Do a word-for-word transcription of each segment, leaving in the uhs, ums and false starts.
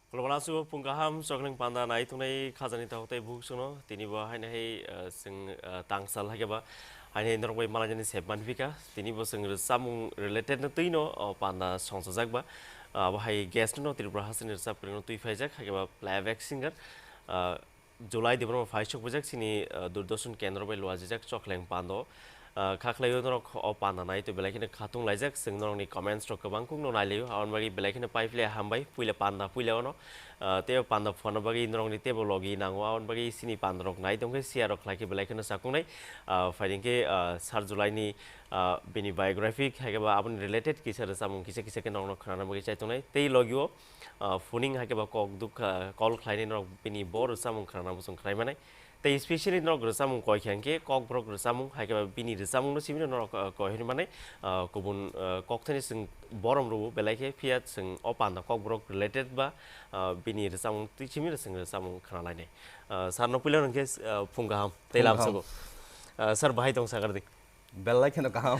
Khulumani aswk phung kaham, chokling panda nai tongnai khajani takhuk tei bukhuk chwngno. Tini bo haino hai, eh, chwng, eh, tangsal hai khe ba haino hai norok bai malaijani sep manphi kha. Tini bo chwng rwchapmung related no twi no, oh, panda songchajak ba. Ah, abo hai guest no Tripura hasteni rwchap kwrwngno twi phaijak, hai khe ba playback singer. Ah, July Debbarma phai sokphaijak chini, ah, Doordarshan kendro bai luajijak Chokleng Pando. Ah, kha khlaio norok o panda nai to belai kheno khatung laijak, chwng norokni comments rok kwbang kukno nai laio, aboni bagwi belai kheno pai phle hambai, puila panda puila ono. Ah, tei o panda phano bagwi norokni teibo logi nango, aboni bagwi chini panda rok nai tongkhe share rok khlai khe belai kheno chakung nai. Ah, phaidi khe, ah, sir July ni, ah, bini biography hai khe ba aboni related kisa rwchapmung kisa kisa khe norokno khwnana bagwi chai tongnai. Tei logi o ah, phuning hai khe ba kok duk, ah, call khlainai norok bini bo rwchapmung khwnana muchung khlai manai. Tei specially norok rwchapmung koi khe hwnkhe kokborok rwchapmung hai khe ba bini rwchapmung no simi norok, ah, koi hwnwi manai. Ah, kubun, ah, kokthani chwng borom rwo belai khe phiya chwng o panda kokborok related ba, ah, bini rwchapmung twi simi chwng rwchapmung khna lainai. Ah, sir no puila hwnkhe, ah, phung kaham tei Phung kaham. lamsogo. Ah, sir bahai tong sakar di. Belai kheno kaham.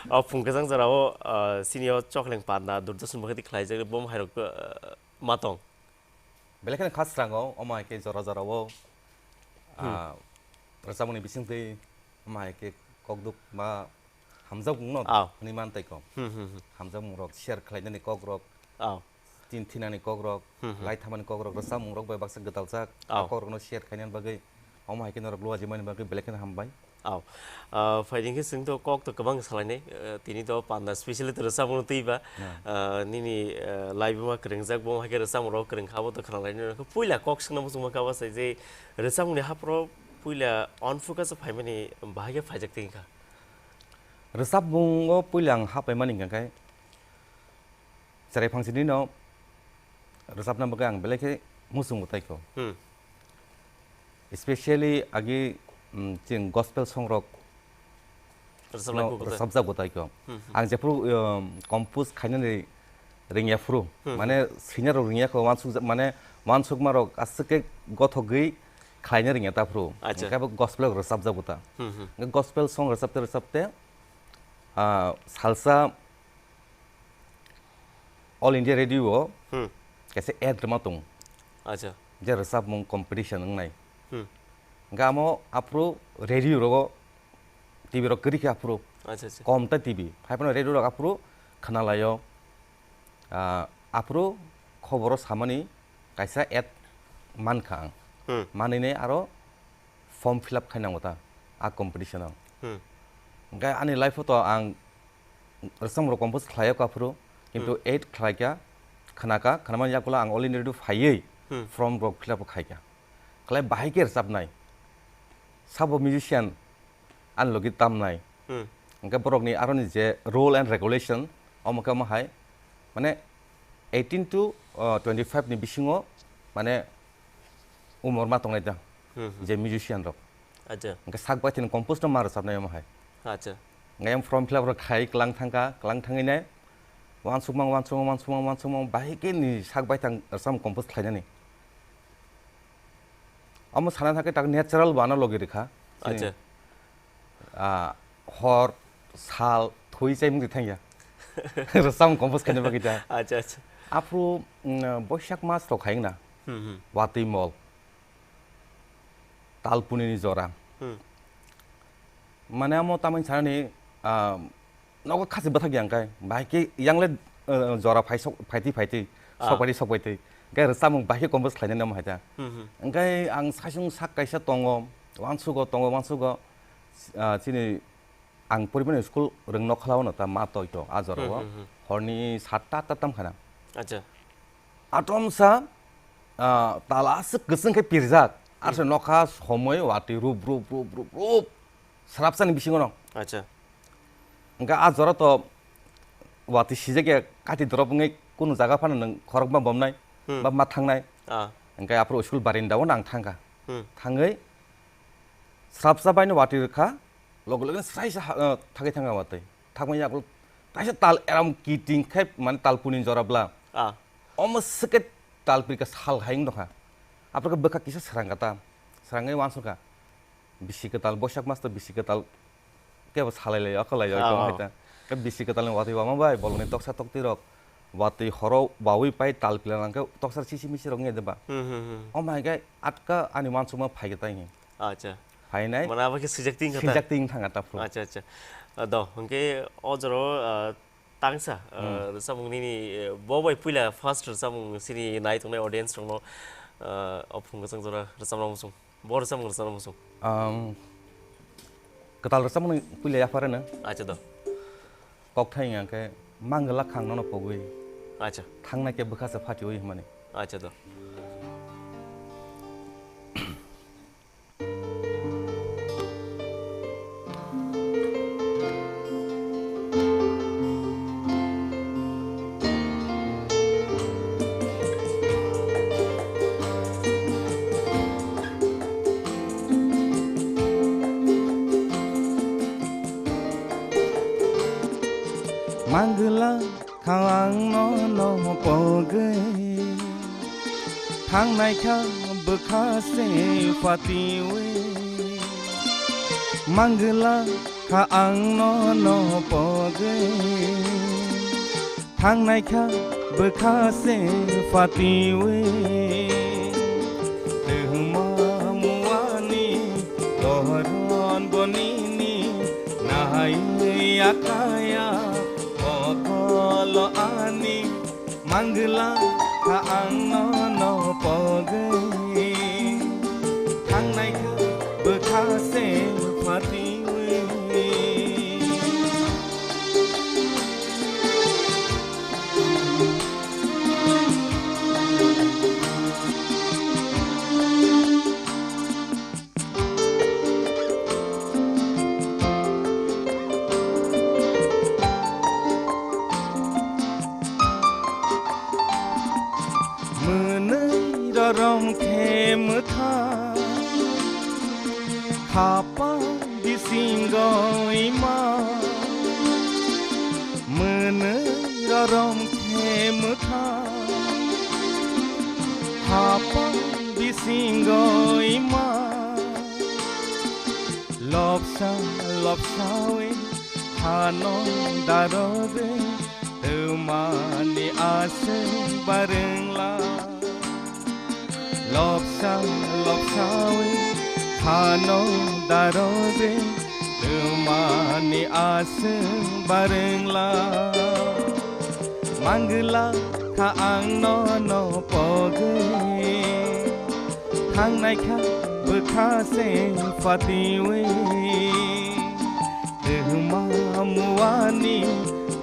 O phung kwchang jorao, ah, sini o Chokleng Panda Doordarshan bo khe khlaijak, bom hairok, ah, ma tong. Belai kheno khasrango, omo hai khe jora jorao, Hmm. ah, rwchapmungni bisingtwi omo hai khe kokduk ma hamjakmungno Aw. hwnwi man tei kho. Hmm, hmm, hmm. Hamjakmungrok share khlainani kokrok. Aw. Tin thinani kokrok, Hmm, hmm. lai thamani kokrok, rwchapmungrok bai baksa gwtaljak. Aw. A kokrokno share khainani bagwi, omo hai khe norok luajimani bagwi belai kheno hambai. Aw. Ah, phaidi khe chwng to kok to kwbang salainai. Ah, tini to panda specially to rwchapmung twi ba. Yeah. Ah, nini, ah, live ma kwrwngjak, bo hai khe rwchapmungrok kwrwng kha, abo to khna lainai. Puila kok swngna muchungma kha ba sai je rwchapmungni hapro puila on focus phaimani bahai khe phaijak twi kha. Rwchapmungo puila ang hapaimani hwnkha khe, cherai phangsini no rwchapna bagwi ang belai khe muchungo tai kho. Hmm. Especially agi, mm, chwng gospel song rok Rwchapnai no kok kwthai. Rwchapjak bo tai kho. Hmm, hmm. Ang jephuru, um, compose khainani ringya phuru, Hmm, mane hmm. Senior rok ringya kho, wansuk ja-, mane wansukma rok aswk khe gothogwi khlaina ringya ta phuru. Acha. Hwnkhe bo gospel rok rwchapjak bo ta. Hmm, hmm. Hwnkhe gospel song rwchapte rwchapte, ah, salsa All India Radio o Hmm. kaisa ad rwma tong. Acha. Je rwchapmung competition wngnai. Hmm. Hwnkhe amo aphuru radio rogo, T V rok kwrwi khe aphuru. Acha, acha. Kom ta T V. Hai phano radio rok aphuru khna laio. Ah, aphuru khoboro samani kaisa ad mankha ang. Hmm. Manwi nai aro form fill up khainango ta a competition o. Hmm. Hwnkhe ani life o to ang rwchapmung rok compose khlai o aphuru, kintu Hmm. ad khlai kha, khna kha, khnamani yagulo ang All India Radio phaiwi Hmm. form rok fill up khai kha. Khlai bahai khe rwchapnai. Sabo musician ani logi tamnai. Hmm. Hwnkhe borokni aroni je rule and regulation, omo khe omo hai, mane eighteen to, uh, twenty-five ni bisingo, mane, umor ma tongnai da, Hmm, hmm. je musician rok. Acha. Hwnkhe sak baithang compose no ma rwchapnai omo hai. Acha. Hwnkhe form fill up rok khai klang thangkha, klang thangwi nai, wansukmang, wansukmang, wansukmang, wansukmang, bahai khe ni sak baithang rwchapmung compose khlainani. Omo sana thangkhe tak natural bana logi rwkha. Acha. Ah, hor, sal, thwi chaimung di thangya. Rwchapmung compose khaina bagwi ta. Acha, acha. Aphuru, mm, Boisak mas rok khai wngna. Hmm, hmm. Watwi mol. Talpuni ni jora. Hmm. Mane amo tamani sanani, ah, nogo khasi bwthak yang kai. Bahai khe yang le, ah, jora phai sok, phaitwi phaitwi, Ah. sok phaitwi sok phaitwi. Hwnkhe rwchapmung bahai khe compose khlainani omo hai ta. Hmm, hmm. Hwnkhe ang saichung sak kaisa tongo, wansugo tongo, wansugo, ah, chini Ang porimani school rwng nokhlao no ta ma toi to a jora o. Hmm, hmm, hmm. Horni satta atta tam khana. Acha. Atomsa, ah, tala aswk kwchwng khe pirjak. Arse Hmm. nokha somoi watwi rup, rup, rup, rup, rup. Srapsani bisingo no. Acha. Hwnkhe a jora to watwi sijak ya kati drop wngwi kunu jaga phano nwng khorokma bomnai Hmm. ba ma thangnai. Ah. Hwnkhe aphuru school barinda o nang thangkha. Hmm. Thangwi srapsa baino watwi rwkha. Loge loge srai sa ha, ah, thagwi thangkha watwi. Thangmani yagulo kaisa tal eram kiting khai mane tal puni jora bla. Ah. Omo swkhe tal pirka sal hai wng tongkha. Aphuru khe bwkha kisa srang kha ta. Srangwi uansukha. Bisi kwtal, Boisak mas to bisi kwtal kebo salai lai, okholai lai Ah, tong ah. hai ta. Khe bisi kwtal ni watwi wama bai, bolongni toksa toktwi rok. watwi horo bawi pai tal pila nangkhe toksar sisi misi rok nge deba. Hmm, hmm, hmm. O mai gai atka ani wansukma phaikhe tai nge. Acha. Phainai. Mana abo khe swijak ting kha ta? Swijak ting thanga ta phru. Acha, acha. Ah, do, hwnkhe o jora, ah, tangsa, ah, Hmm. rwchapmung nini, eh, bo bai puila first rwchapmung sini nai tongnai audience rokno, ah, o phung kwchang jora rwchapna muchung. Bo rwchapmung rwchapna muchung. Um, kwtal rwchapmung puila yaphar rwno. Acha do. Kokthai hwnkhe mangwlak khang nono pogwi. Acha. Thangnai khe bwkha se phatiwi hwnmani. Acha do. Mangwlak kha ang nono pogwi, thangnai kha bwkha se phatiwi. Mangwlak kha ang nono pogwi, thangnai kha bwkha se phatiwi. Twma muani toron bonini nahai akaya okolo ani. Mangwlak kha ang nono pogwi, thangnai kha bwkha se phatiwi. Mwnwi rorom khe mwtha, khapang bisingo ima. Mwnwi rorom khe mwtha, khapang bisingo ima. Lopsa lopsawi khano darogwi, twmani aswk barwngla. Lopsa lopsawi khano darogwi, twmani aswk barwngla. Mangwlak kha ang nono pogwi, thangnai kha bwkha se phatiwi. Twma muani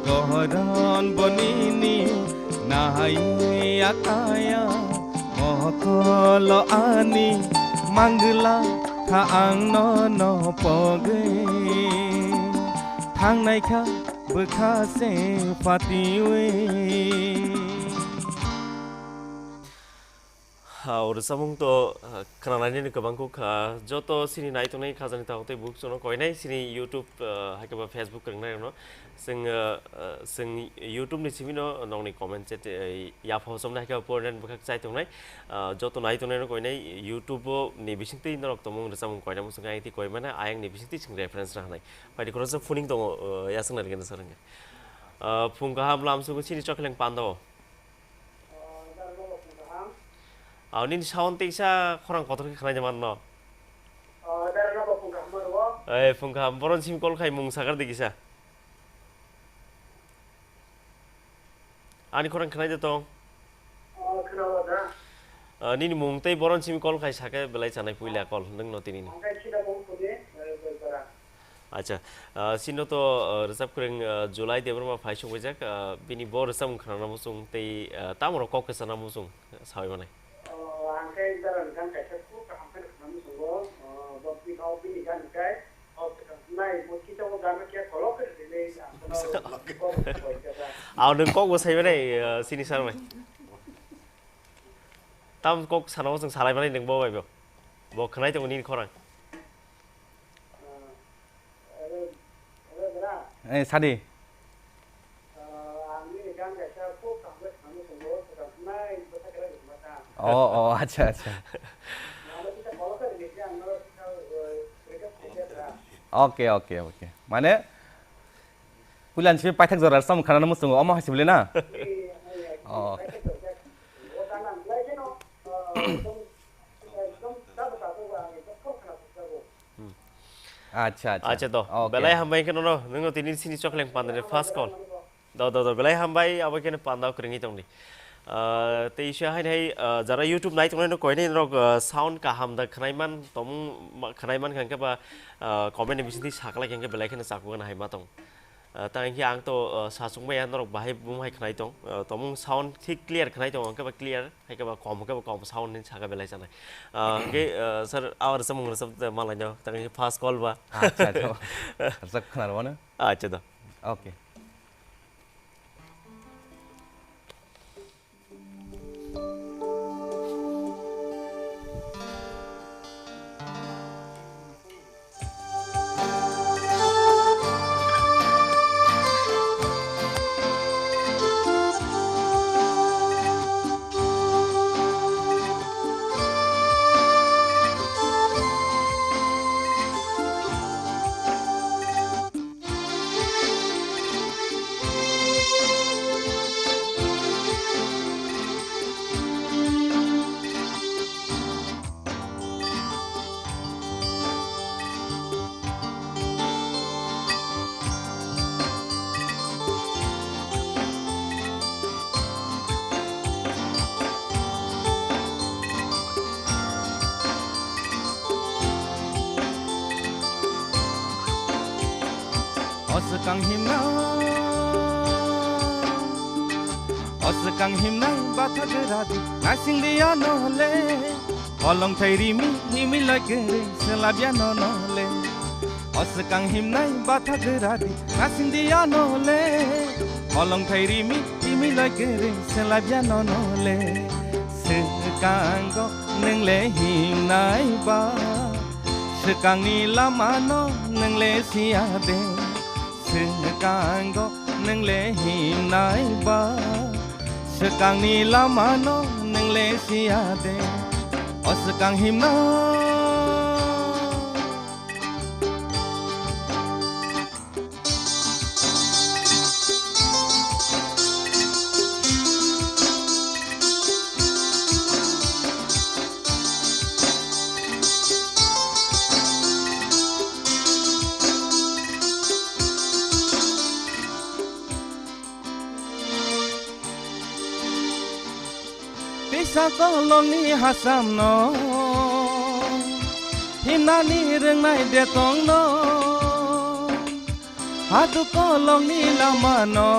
kohoron bonini nahai akaya mokolo ani. Mangwlak kha ang nono pogwi, thangnai kha bwkha se phatiwi. Ha, o rwchapmung to, ah, khwnanani kwbang kuk kha. Joto sini nai tongnai khajani takhuk tei bukhuk chwngno koinai sini YouTube, ah, hai khe ba Facebook kwrwngnairokno. Chwng, ah, ah, chwng YouTube ni simino nokni comment chet, eh, yapha hochomnai hai khe ba porinan bwkhak chai tongnai. Ah, joto nai tongnairok koinai YouTube o ni bisingtwi norok tongmung rwchapmung koinai muchung khe ayang twi koimana, ayang ni bisingtwi chwng reference rw hanai. Phaidi khoroksa phuning tongo, ah, yaswk nai rwgena sarwngya. Ah, phung kaham lamsugo sini Chokheleng Panda o. Aw, nini sound teisa khorang kotor khe khwnai de manno. Ei, phung kaham. Boron simi call khai mung sakar de kisa. Ani khorang khwnai de tong. Ah, nini mung tei boron simi call khai sake belai chanai puila call nwng no tini ni. Acha, ah, sino to, ah, rwchap kwrwng, ah, July Debbarma phai songbaijak, ah, bini bo rwchapmung khwnana muchung tei, ah, tamo rok kok kwchana muchung sawi manai. Aw, nwng kok bo sai manai, ah, sini sar mai. Tam kok sana muchung salai manai nwng bo bai bo. Bo khwnai tongo nini khorang. Eh, sadi. Oh, oh, acha, acha. Oke, oke, oke. Mane, puilan simi paithak jora sam khana muchungo, omo hasible na? Oh. Acha, acha. Acha to, okay. Belai hambai khe nono, nwngno tini sini chokleng pandani first call. Do, do, do, belai hambai, abo khe panda kwrwngwi tongdi. Ah, tei se hai hai, ah, jara YouTube nai tongnai no koinai norok, ah, sound kaham da khwnai man, tongmung ma-, khwnai man kha hwnkhe ba, ah, comment ni bisingtwi sakhlai kha hwnkhe belai kheno chakugwi hai ma tong. Ah, tang khe ang to, ah, sa chukmaya norok bahai bumhai khwnai tong. Ah, tongmung sound thik clear khwnai tong, hwnkhe ba clear, hai khe ba kom, hwnkhe ba kom sound ni saka belai chanai. Ah, hwnkhe, ah, sir, aw rwchapmung rwchap malai no, tang khe first call ba. Acha, acha. Rwchap khwnarwano? Acha da. Okay. O swkang himnai, o swkang himnai bathak radi, naising di ano le. Holong thai rimi himi lai kwrwi, swlabya nono le. O swkang himnai bathak radi, naising di ano le. Holong thai rimi himi lai kwrwi, swlabya nono le. Swkango nwng le himnai ba, swkangni lamano nwng le siya de. Swkango nwng le himnai ba, swkangni lamano nwng le siya de. O swkang himnai. Tisa kolongni hasamno himnani rwngnai de tongno. Hadu kolongni lamano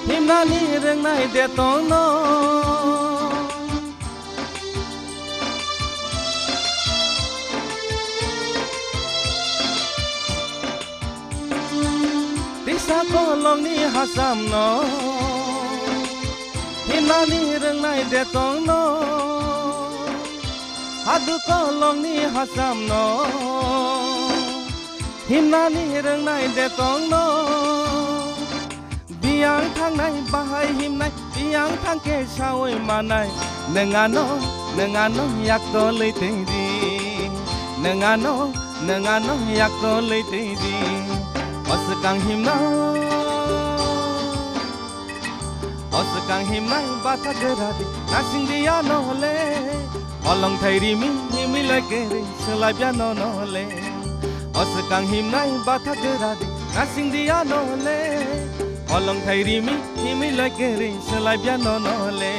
himnani rwngnai de tongno. Tisa kolongni hasamno himnani rwngnai de tongno. Hadu kolongni hasamno himnani rwngnai de tongno. Biyang thangnai bahai himnai, biyang thangkhe sawi manai. Nwng ano, nwng ano yak tolwi twi di. Nwng ano, nwng ano yak tolwi twi di. O swkang himnai, o swkang himnai bathak radi, naising di ano le. Holong thai rimi himi lai kwrwi, swlabya nono le. O swkang himnai bathak radi, naising di ano le. Holong thai rimi himi lai kwrwi, swlabya nono le.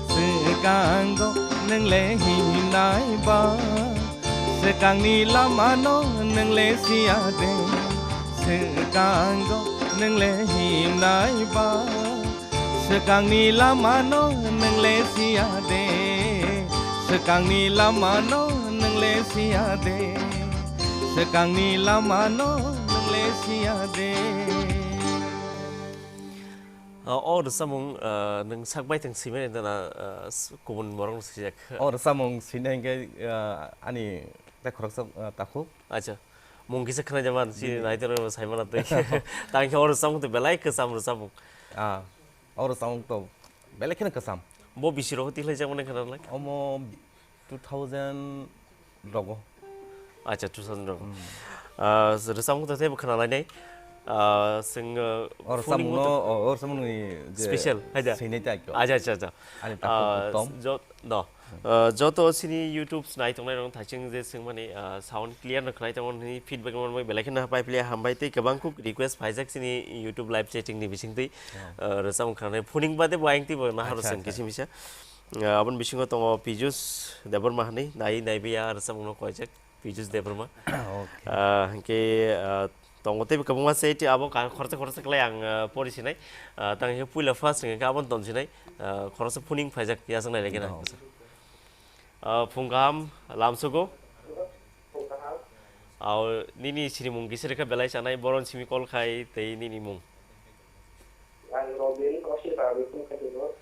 Swkango nwng le himnai ba, swkangni lamano nwng le siya de. Swkango nwng le himnai ba, swkangni lamano nwng le siya de. Swkangni lamano nwng le siya de. Swkangni lamano nwng le siya de. O, o rwchapmung, ah, nwng sak bai thwng simi nai dana, ah, s-, kubun borok no swijak. O rwchapmung sini hwnkhe, ah, ani tei khoroksa, ah, takhuk. Acha. Mung kisa khwnai jaman, si nai toro sai mana twi. Tang khe o rwchapmung to belai kwcham rwchapmung. Ah, o rwchapmung to belai kheno kwcham. Bo bisi rok tikhlai jak mani khana lai. Omo two thousand rogo. Acha, two thousand rogo. Hmm. Ah, rwchapmung to tei bo khna lai nai. Ah, chwng, ah, Or phuning samungno, moto o-, or samungni je Special, haida. Swinai tai kho. Acha, acha, acha. Ani takhuk Ah, tom. jo-, no. Ah, joto chini YouTube nai tongnai rok thaiching je chwng mani, ah, sound clear no khnai tongo hwnwi feedback no manwi belai kheno pai pili hambai tei kwbang kuk request phaijak chini YouTube live chatting ni bisingtwi. Ah, rwchapmung khanai phuning bade bo ayang twi bo nahar Acha, chwng acha. kisi misa. Ah, aboni bisingo tongo Pijus Debbarma hwnwi nai naibi ya rwchapmung no koijak. Pijus Debbarma. Okay. Ah, hingke, ah, tongo tei kwbangma se ti abo ka-, khoroksa khoroksa khlai ang, ah, pori sinai. Ah, tang hingke puila first hingke aboni ton sinai. Ah, khoroksa phuning phaijak yasang nai lagi na. No. Ah, phung kaham lamsogo. Aw, nini sinimung kisa rikha belai sanai boron simi call khai tei nini mung. Ang Robin, Kosi Robin, phone khai tongo.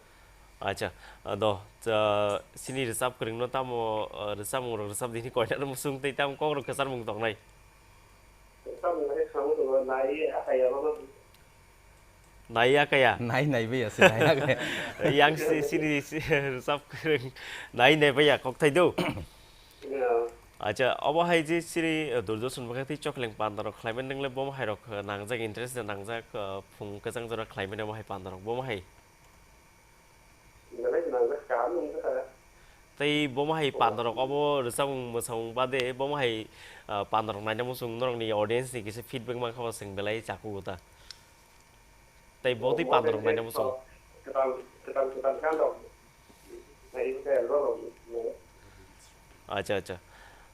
Acha, ah, do, cha, sini rwchap kwrwngno tamo, ah, rwchapmung rok rwchap dini koinani musung tei tamo kok rok kwcharmung tongnai? Rwchapmung hai samung tongo, nai akaya mama. Nai akaya? Nai nai baya se, nai akaya. Yang si-, sini si-, rwchap kwrwng nai nai baya kok thai do? Ya. Acha, obo hai je sini, eh, Doordarshan bwkhak tei chokleng panda rok khlaimani nwngle bomo hai rok, eh, nangjak, interest nangjak, eh, phung kwchang jora khlaimani omo hai panda rok bomo hai. Belai nang kaham nung kha. Tei bomo hai pandarok obo rwchapmung mwsamung bade bomo hai, ah, pandarok naina muchung norokni audience ni kisa feedback mankha bo chwng belai chakugo ta. Tei bo tei pandarok naina muchung. Kwtal, kwtal, kwtal kan rok. Nai khe rok rok. Acha, acha.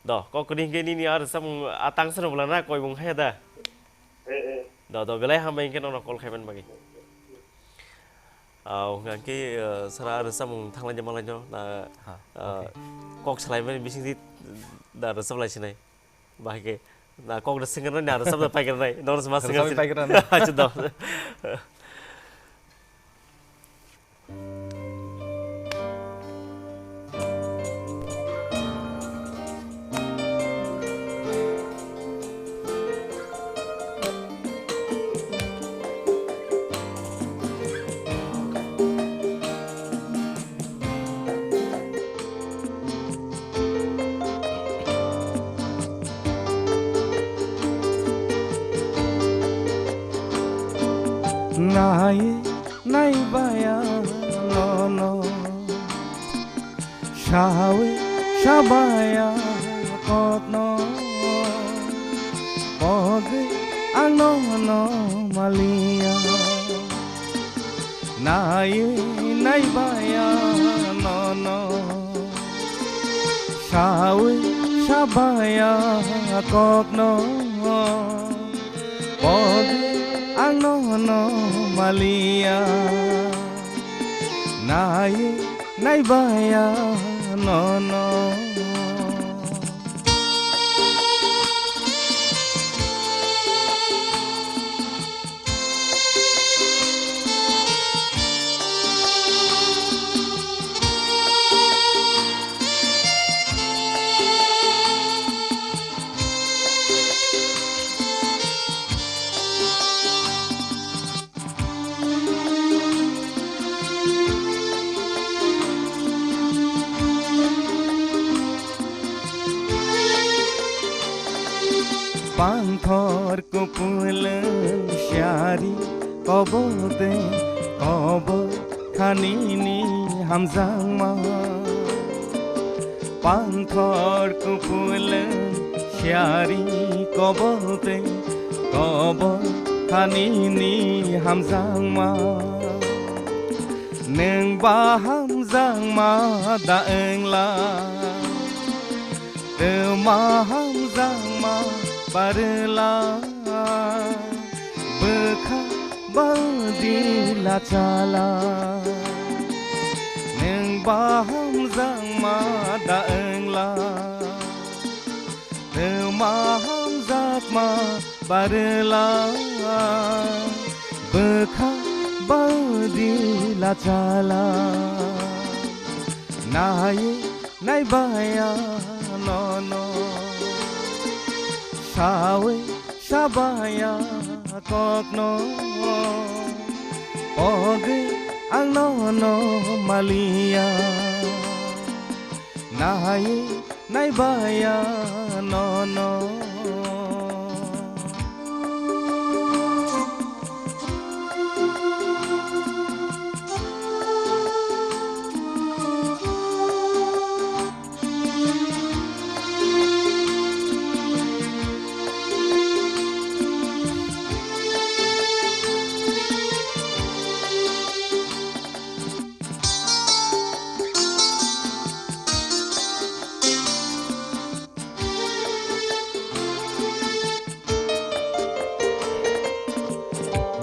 Do, kok kwrwi hwnkhe nini a rwchapmung a tangsa rok bwlana koimung haya da? Eh, eh. Do, do, belai hambai hwnkhe nono call khaiman bagwi. Ah, hwnkha khe, ah, sara rwchapmung thanglai de malai no, na, Ha, ah, okay. Kok salaimani bisingtwi da rwchaplai sinai. Bahai khe, na kok da swngkhe nai, na rwchap da paikhe nai, nono se ma swngkhe Rwchapni se. Paikhe nai. Acha, do. Nai, nai baya nono. Sawi sabaya kokno, pogwi ang nono maliya. Nai nai baya nono, sawi sabaya kokno, pogwi ang nono maliya. Nai nai baya nono. Panthor kupulung siari kobol tei kobol khanini hamjakma. Panthor kupulung siari kobol tei kobol khanini hamjakma. Nwng ba hamjakma da wngla, twma hamjakma barwla. Bwkha badi lachala, nwng ba hamjakma da wngla, twma hamjakma barwla. Bwkha badi lachala, nai nai baya nono, sawi sabaya kokno, pogwi ang nono maliya. Nai nai baya nono.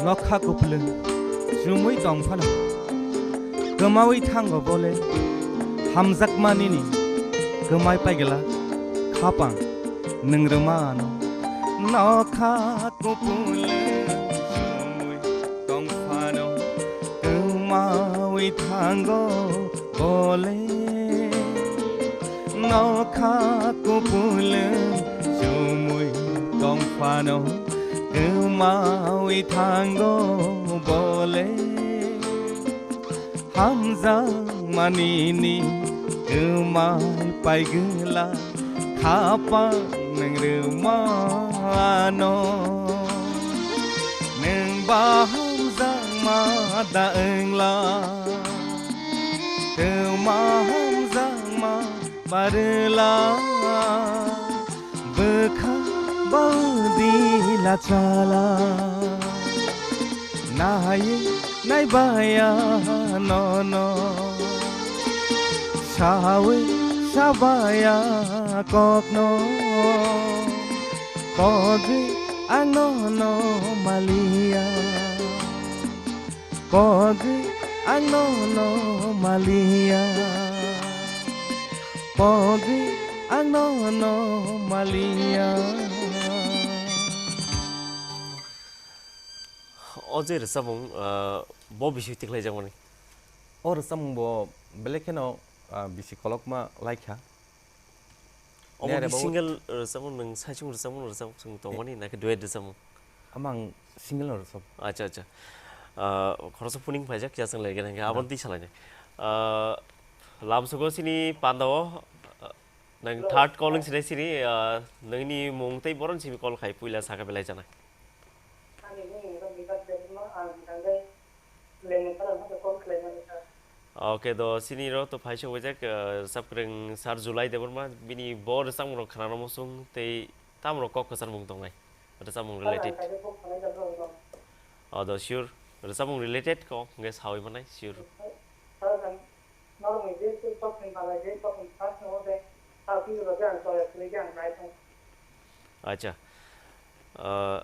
Nokha kupulung chumui tong phano, kwmaui thango bole, hamjakma nini kwmai paigwlak khapang nwng rwmano. Nokha kupulung chumui tong phano, kwmaui thango bole. Nokha kupulung chumui tong phano, kwmaui thango bole. Hamjakma nini kwmai paigwlak khapang nwng rwmano. Nwng ba hamjakma da wngla, kwma hamjakma barwla, bwkha baudi lachala. Nahai naibaya nono, sawi sabaya kokno, pogwi ang nono maliya. Pogwi ang nono maliya. Pogwi ang nono maliya. O je rwchapmung, ah, bo bisi tikhlaijakmani? O rwchapmung bo belai kheno, ah, bisi kolokma laikha. Omo Nere ki bo single rwchapmung, nwng saichung rwchapmung, rwchapmung tongmani, na khe duet rwchapmung? Amang single no rwchap. Acha, acha. Ah, khoroksa phuning phaijak, ya chwng laigen hwnkhe, aboni twi salainai. Ah, lamsogo chini pandao, ah, nang third calling sinai sini, ah, nangni mung tei boron simi call khai puila saka belai janai. Ani mung Bikas Debbarma, ang tangdai Lemon Palan hake call khlaimani sir. Oke, do sini ro to phaisa wajak, ah, rwchapkwrwng Sir Julai Debbarma, bini bo rwchapmung rok khnana muchung tei tamrok kok kwchar mung tongnai. Rwchapmung related. Odo sure. Rwchapmung related kok hwnkhe sawi manai sure. Acha. Ah,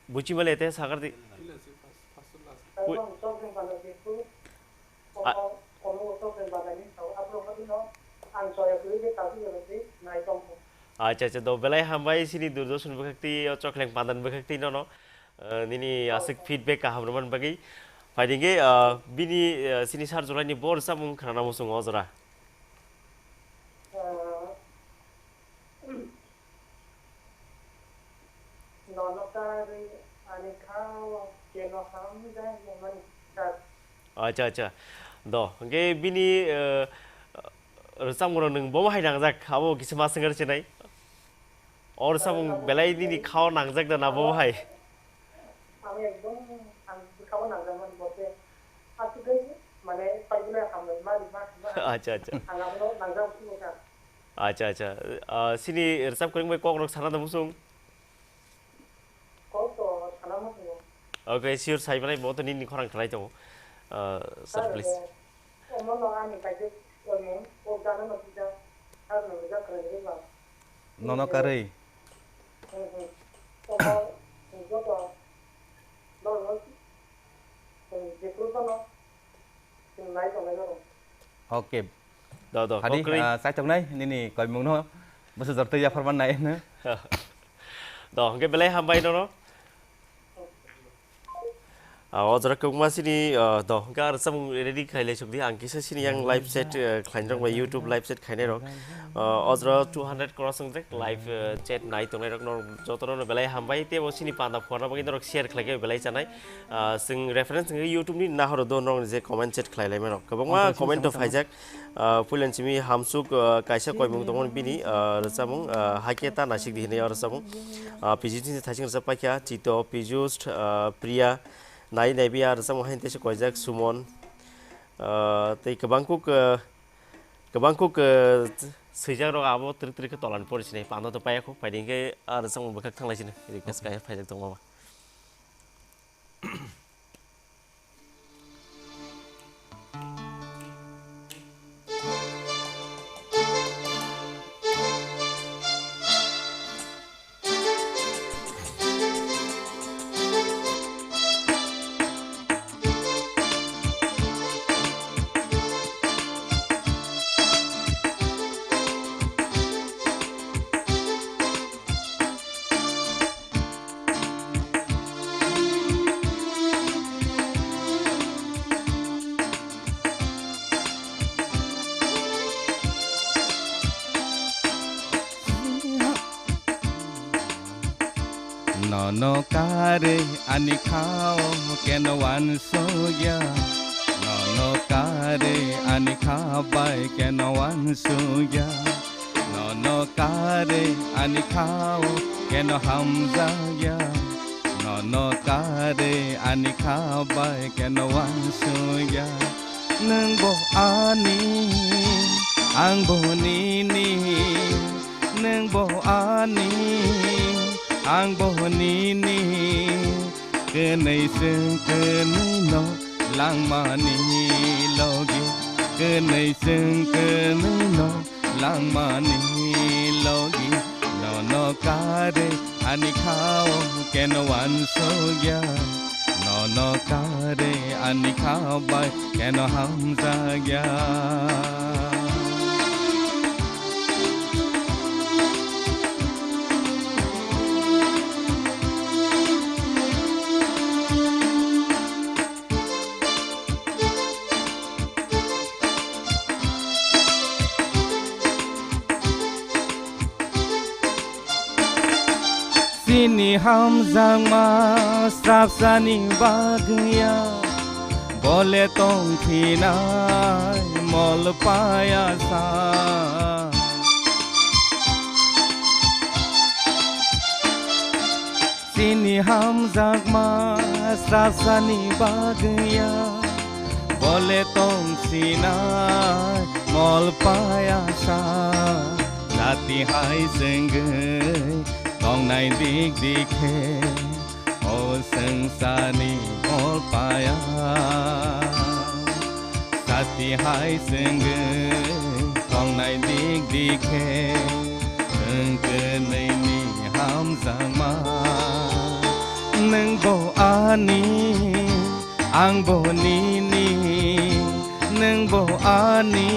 buchi male te sakar di. Ui. A- Acha, acha, do belai hambai sini Doordarshan bwkhakti, o Chokleng Pandan bwkhakti nono, eh, nini aswk feedback kaham rwmani bagwi. Phaidi hwnkhe, eh, bini, eh, sini Sir Julai ni bo rwchapmung khnana muchungo o jora. Nono karwi ani khao keno hamjak mani sir. Acha, acha. Do, hwnkhe bini, eh, rwchapmung rok nwng bo hai nangjak, abo kisa ma swngwr chinai. O rwchapmung belai nini khao nangjak da na bo hai? Ang ekdom ang bwkhao nangjak mani bo se. Aswk mane paigwlai hambai mani ma. Acha, acha. Ang abono nangjak mani bo kha. Acha, acha. Ah, sini rwchapkwrwng bai kok rok sana da muchung? Kok to sana muchungo. Okay, sure, sai manai, bo to nini khorang khlai tongo. Ah, sir, please. Omo no ani kaisa koimung, kok jana no tija, sir no tija khlai ri ba. Nono karwi. Hmm, hmm. Omo, joto, no, no, hmm, jephuru no, Okay. Do, do, Hadi, kokri. Ah, chaitok nai, nini koimung no, bwsajor twi yaphar man nai no. Do, hwnkhe belai hambai nono. Ah, o jora kwbangma sini, ah, do, hwnkhe aro samung ready khailai sukdi, ang kisa sini yang live chat, ah, khlainai rok bai YouTube live chat khainai rok. Ah, o jora two hundred cross wngjak live, ah, chat nai tongnai rok no joto no belai hambai, tei bo sini panda phone bagwi norok share khlaikhe belai chanai. Ah, chwng reference wngkhe YouTube ni nahoro do, norok je comment chat khlai laima rok. Kwbangma comment o phaijak. Ah, puilani simi hamsuk, ah, kaisa koimung tongo bini, ah, rwchapmung, ah, Haikhe Ta Naisik Di hinwi o rwchapmung. Ah, Pijus ni thaising rwchap paikha, Chito, Pijus, ah, Priya, Nai Naibi a rwchapmung haino teisa koijak, Sumon, ah, tei kwbang kuk, ah, kwbang kuk, ah, swijak rok abo twrwk twrwk khe tola ni pori sinai panda to paiya kho, phaidi hwnkhe a rwchapmung bwkhak thanglai sini request kaiya phaijak tongma ba. No kare ani khao keno wansugya. No no kare ani khabai keno wansugya. No no kare ani khao keno hamjagya. No no kare ani khabai keno wansugya. Nwng bo ani, ang bo nini. Nwng bo ani, ang bo nini. Kwnwi chwng kwnwi no langmani logi. Kwnwi chwng kwnwi no langmani logi. Nono kare ani khao keno wansugya. Nono kare ani khabai keno hamjagya. Chini hamjakma srapsani bagwi ya, bole tongphinai mol paya sa. Chini hamjakma srapsani bagwi ya, bole tongsinai mol paya sa. Jati hai chwngwi tongnai dik dik khe, o swngcharni mol paya. Sati hai chwngwi tongnai dik dik khe, chwng kwnwi ni hamjakma. Nwng bo ani, ang bo nini. Nwng bo ani,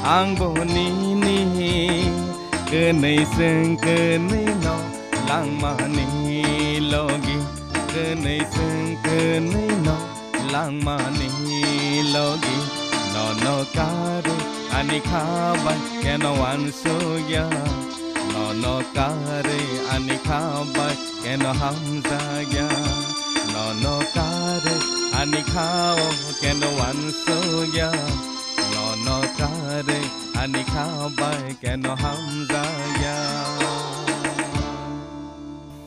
ang bo nini. Kwnwi chwng kwnwi no langmani logi. Kwnwi chwng kwnwi no langmani logi. Nono kare ani khabai keno wansugya. Nono kare ani khabai keno hamjagya. Nono kare ani khao keno wansugya. Nono kare ani khabai keno hamjagya.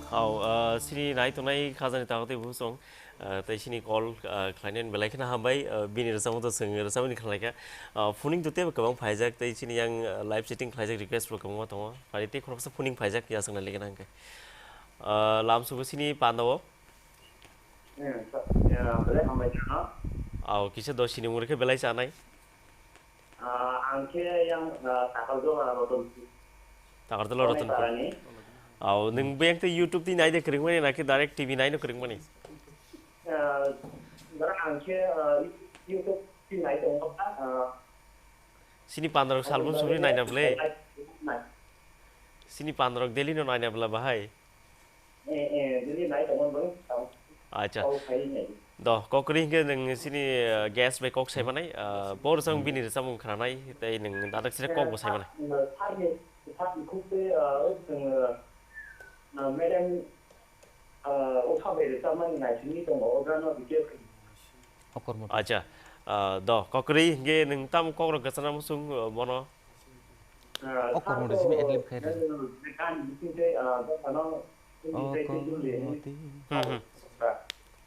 Hao, ah, sini nai tongnai khajani tago tei busong. Ah, tei sini call, ah, khlainani belai kheno hambai, ah, bini rwchapmung to chwng rwchapmani khlaikha. Ah, phoning to teibo kwbang phaijak, tei sini yang, ah, live chatting khlaijak request bo kwbangma tongo. Phai tei khoroksa phoning phaijak, ya chwng nai lekha nang khe. Ah, lam sugo sini panda o. Hmm, sa-, ya, belai hambai kheno. Au, kisa do sini mung rwkhe belai chanai. Ah, ang khe yang, ah, Takarjala Rotonpur. Takarjala Rotonpur. Parani. Au, nwng beng tei YouTube twi naide kwrwngmani na khe direct T V naino kwrwngmani? Ah, bara ang khe, ah, YouTube twi nai tongo, ah, Sini pandarok salbon suri naina bwle? Nai. Sini pandarok daily no naina bwla bahai? Eh, eh, bini nai tongmani bwrwi tamo. Acha. Kok sai nai. Do, kok kwrwi hwnkhe nwng sini, uh, guest bai kok sai manai, uh, bo rwchapmung bini rwchapmung khwnanai, tei nwng dadak side kok bo sai manai. Thani, thani khuk tei, uh, uh, madam, uh, o kha bai rwchapmani nai sini tongo, o gano video. Acha, uh, do, kok kwrwi hwnkhe nwng tamo kok rok kwchana muchung, uh, bono? O kormo rwchapmung adlib khai rw. O kormo rwchapmung. Hmm, hmm.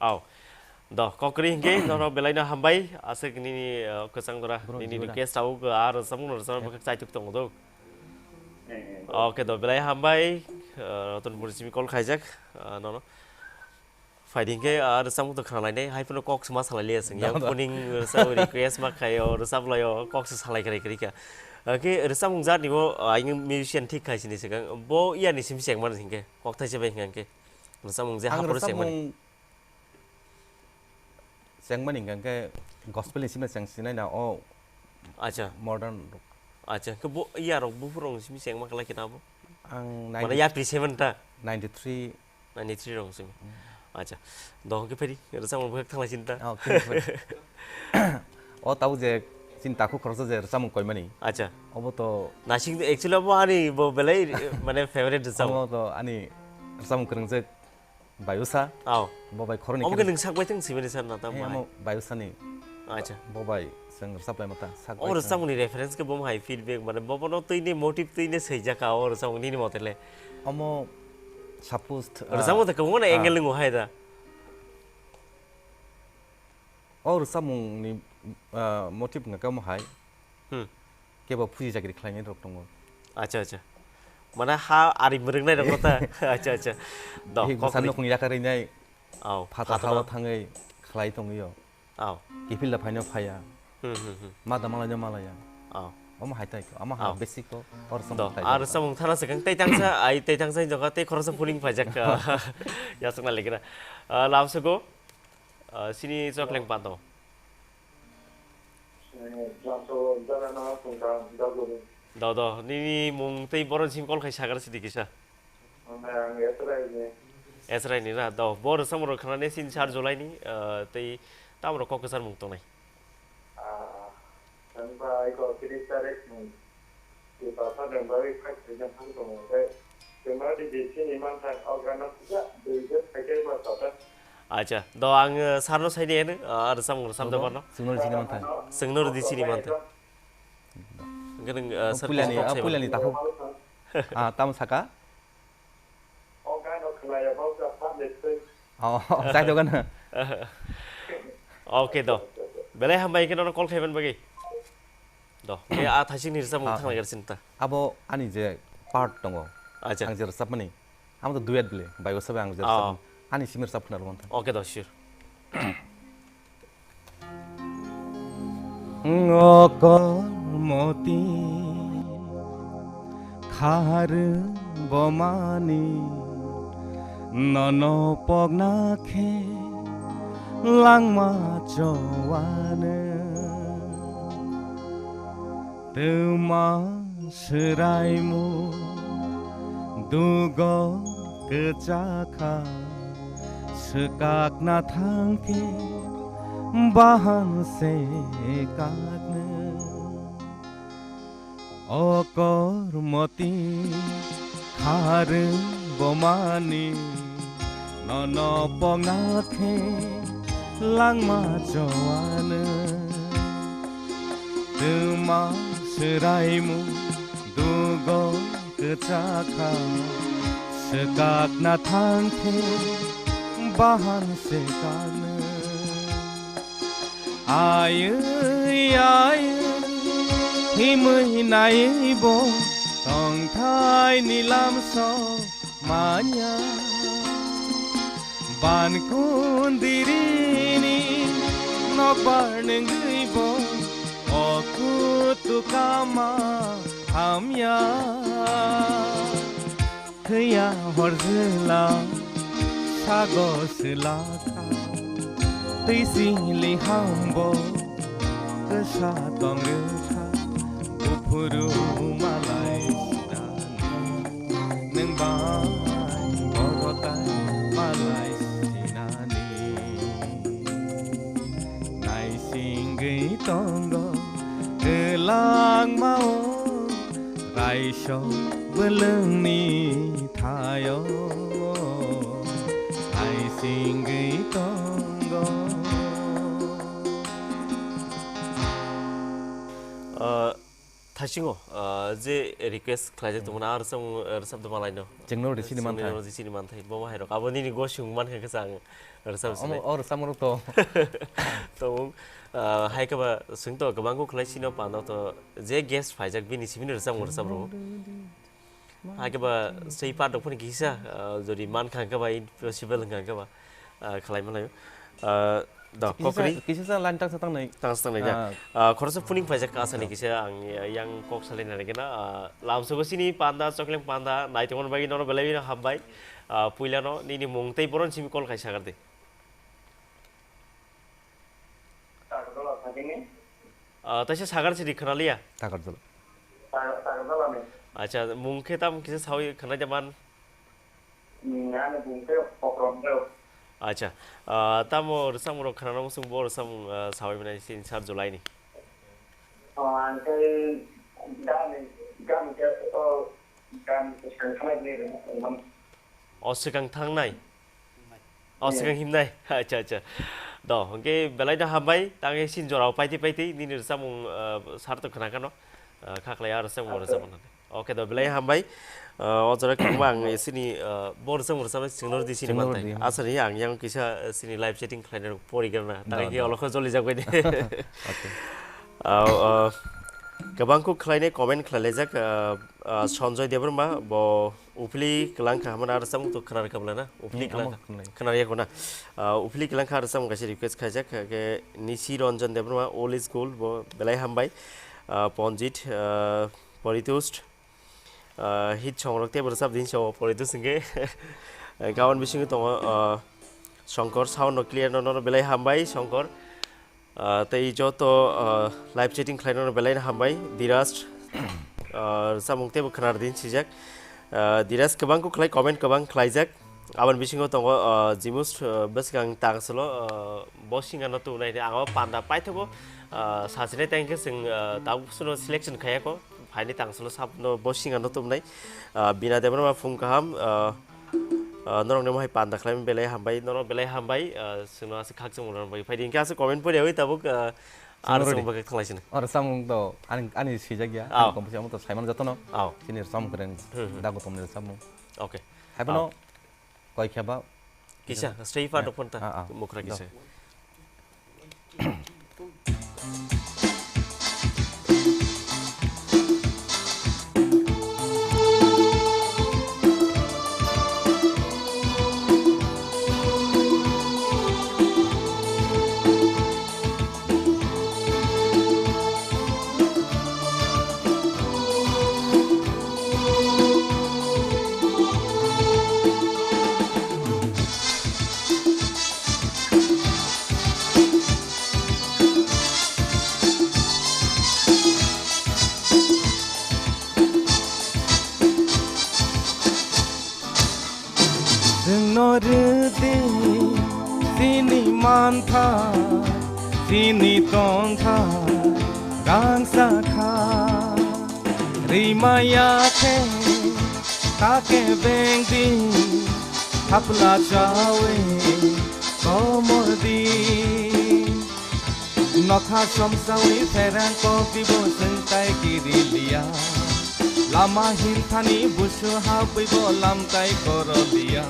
Au. Do, kok kwrwi hwnkhe, nono belaino hambai, aswk nini, uh, kwchang dora, nini request au, uh, ar rwchapmung no rwchapna bwkhak chaituk tongo do. Okay, do, belai hambai, uh, Rotonpur simi call khaijak, uh, nono. Phaidi hwnkhe, ah, rwchapmung to khwnalainai, hai phano kok se ma salai liya chwng. Yang phuning rwchap request ma khaio, rwchap laio, kok se salai kwrwi kwrwi kha. Hwnkhe rwchapmung jani bo, ah, ayung musician thik khai sini swkang. Bo iyani simi chengmani hwnkhe, kok thaisa bai hwnkhe. Rwchapmung je hapor chengmani. Chengmani hwnkhe gospel ni simi cheng sinai na o. Acha. Modern rok. Acha, hwnkhe bo iyarok buphurok simi chengma khlai khe na bo? Ang mane yapri seven ta? Ninety three. Ninety three rok simi. Hmm. Acha. Dohon khe phari, rwchapmung bwkhak thanglai sini ta? Oh, khe phari. O tabuk je chini takhuk khoroksa je rwchapmung koimani. Acha. Obo to nasing actually obo ani bo belai mane favorite rwchapmung. Obo to ani rwchapmung kwrwngjak. Bayusa. Aw. Bo bai khoroni Omo khe khe nwng sak bai thang sibani sir na ta He, mai. Amo Bayusani. Acha. Bo bai chwng rwchap lai mata sak bai Omo thang. Rwchapmungni reference khe bo hai feedback mane bo bono twini motive twini swijak ka o rwchapmung nini mote le. Omo suppose, ah, Rwchapmung ta kwbangma ah. Angle nwngo hai da. O rwchapmungni, ah, motive wngkha omo hai. Hmm. Kebo phuji chakri khlainai rok tongo. Acha, acha. Mana ha ari mwrwknai rok ta. Acha, acha. Do, Hi kokri. Bwsano khung yakarinai. Au, Phata phatano. Hawa thangwi khlai tongwio. Au. Kiphilda phaino phaya. Hmm, hmm, hmm. Mada malaino malaya. Au. Omo hai tai ko, omo ha Au. Basic ko, or Do, samung tai ar jagao. Samung thana se kang tai tangsa, ai tai tangsa jokha tai khoroksa phuring phaijak. Yasakna lekra. Ah, lamsoko, ah, sini chokleng pato. Eh, lamsoko jara na sungka daguni. Do, do, nini mung tei boron sim call khai sagar sidi kisa. Ang Esrai ni. Esrai ni na, do, bo rwchapmung rok khnane sin sar July ni, ah, tei tamo rok kok kwchar mung tongnai. Ah, ang ba ai ko tris tarik ni. Di pasa dan ba ai khai khai jang thang tongo. Tei, tei ma di di sini man thang, au gana sija, di je khai khai ba sata. Acha, do ang, eh, sar no sai di ene, ah, rwchapmung rwchap da Bono? Bono. Sungno di sini man thang. Sungno di sini man thang. Gwnang, ah, Oh, sir, puilani, kisa ah, kok puilani takhuk. Ah, tamo saka? Oh, jai dogan. Okay, do. Belai hambai khe nono call khaiban bagwi. Do. Ke a thaising ni rwchapmung Ah. Thang lai garsin ta. Abo ani je part tongo. Acha. Ang je rwchapmani. Amo to duet bole, bai o sabai ang Oh. Ani simi rwchap khna rwmantha. Okay, do, sure. Ngo kormoti khar bomani nono pokna khe langma chowane. Twma swraimu dugo kwchakha, swkakna thangkhe bahan se kakno. O kormoti kharwng bomani nono pokna khe langma choano. Twma swraimu dugo kwchakha, swkakna thangkhe bahan se kano. Ayui, ayui, himui naiui bo tongthai ni lamso manya. Ban kundiri ni nokbar nengui bo o kutu kama hamya. Thwiya hor jwla sago swlakha, twi sili hambo kwsa tong rwkha, buphuru malai sinani, nwng bai boro tai malai sinani. Naisingwi tongo kwlangma o raisok bwlwngni thaio naisingwi tongo. Ah, Thaisingo, ah, je request khlaijak tongmani, ah, rwchapmung, ah, rwchapda malaino. Chwngno rwdi sini manthai. Chwngno rwdi sini manthai, bo ma hairok. Abo nini gosung mankha khe chang rwchap sini. Omo, o rwchapmung to. To, ah, hai khe ba swng to kwbang khe khlai sino pano to je guest phaijak bini simi rwchapmung rwchap rwo. Hai khe ba sei part rok phani kisa, ah, jodi mankha khe ba impossible wngkha khe ba, ah, khlai manaio. Ah, Do, kisa kokri. Kisa sa line tangsa tangnai. Tangsa tangnai, ya. Ah. Ah, khoroksa phuning phaijak asani kisa ang yang kok salai nai kena, ah, lamsogo sini panda, chokleng panda, naitongmani bagwi nono belai bino hambai. Ah, puilano nini mung tei boron simi call khai sagar de. Tagarjala thangkhe ni? Ah, taisa sagar sidi khwnaliya. Tagarjala. Tagarjala ni. Acha, mung khe tam kisa sawi khwnai de man. Hmm, ani bung khe Pokrom khe. Acha, ah, tamo rwchapmung rok khwnana muchung bo rwchapmung, ah, sawi mwnai sini sar July ni. Oh, ang khe gani, gani khe, oh, gani khe swkang thangnai hinwi rwmani. Oh, swkang thangnai? O, swkang himnai. Acha, acha. Do, hwnkhe belai no hambai, tangwi sin jorao paitwi paitwi nini rwchapmung, ah, sarto khna kano. Ah, kha khlai aro rwchapmung rwchapmung. Okay, do, belai hambai. Ah, o jora kwbangma ang sini, ah, bo rwchapmung rwchapmung chwngno rwdi sini mantai. Chwngno rwdi. Aswk ni ang yang kisa, ah, sini live chatting khlaina porigrana. Tangwi khe olokho joli jak bai de. Okay. Ah, ah, kwbang kuk khlainai comment khlailaijak, ah, ah, Sanjoy Debbarma, bo Uphili kwlang kha, hamani aro samung to khwnar kha bwlana? Uphili kwlang kha. Khwnar yakho na? Ah, uphili kwlang kha aro samung kaisa request khaijak, khe Nisi Ranjan Debbarma, Old School, bo belai hambai. Ah, Ponjit, ah, Poritush, ah, hit songrok tei bo rwchap din so Poritush hwnkhe. Gabon bisingo tongo, ah, Shankar, sound no clear no, no, no, belai hambai, Shankar. Ah, tei joto, ah, live chatting khlainano belai no hambai. Diraj, ah, samung teibo khwnar din sijak. Ah, Diraj kwbang kuk khlai comment kwbang khlaijak. Aboni bisingo tongo, ah, Jimus, ah, bwskang tang solo, ah, bo singa no tubunai ang o panda paithago, ah, sachine tang khe chwng, ah, tabuk sono selection khayako. Phaini tang solo sab no bo singa no tubunai. Ah, Bina Debbarma phung kaham, ah, Ah, norok ni mohai panda khlai belai hambai, norok belai hambai, ah, chwngno aswk khakchangma rwna bagwi phaidi. Hwnkhe aswk comment poriyawi tabuk, ah, aro chwng bagwi thanglaisino. Oro samung to ani, ani swijak ya, ani komposi amo to saimano jotono. Aw. Chini samung kwrwng, hmm, hmm, dago tongmani samung. Okay. Haiphano koi khe ba kisa, stay far, ah, phone ta, ah, ah, mukra kisa. Chwngno rwdi chini mantha, chini tongtha, rangsa kha. Rimaya khe kake bengdi, thapla chawi komordi. Nokha somsawi pherang kokdibo chwng tai kiri liya. Lama hinthani busu habwibo lamtai koro liya.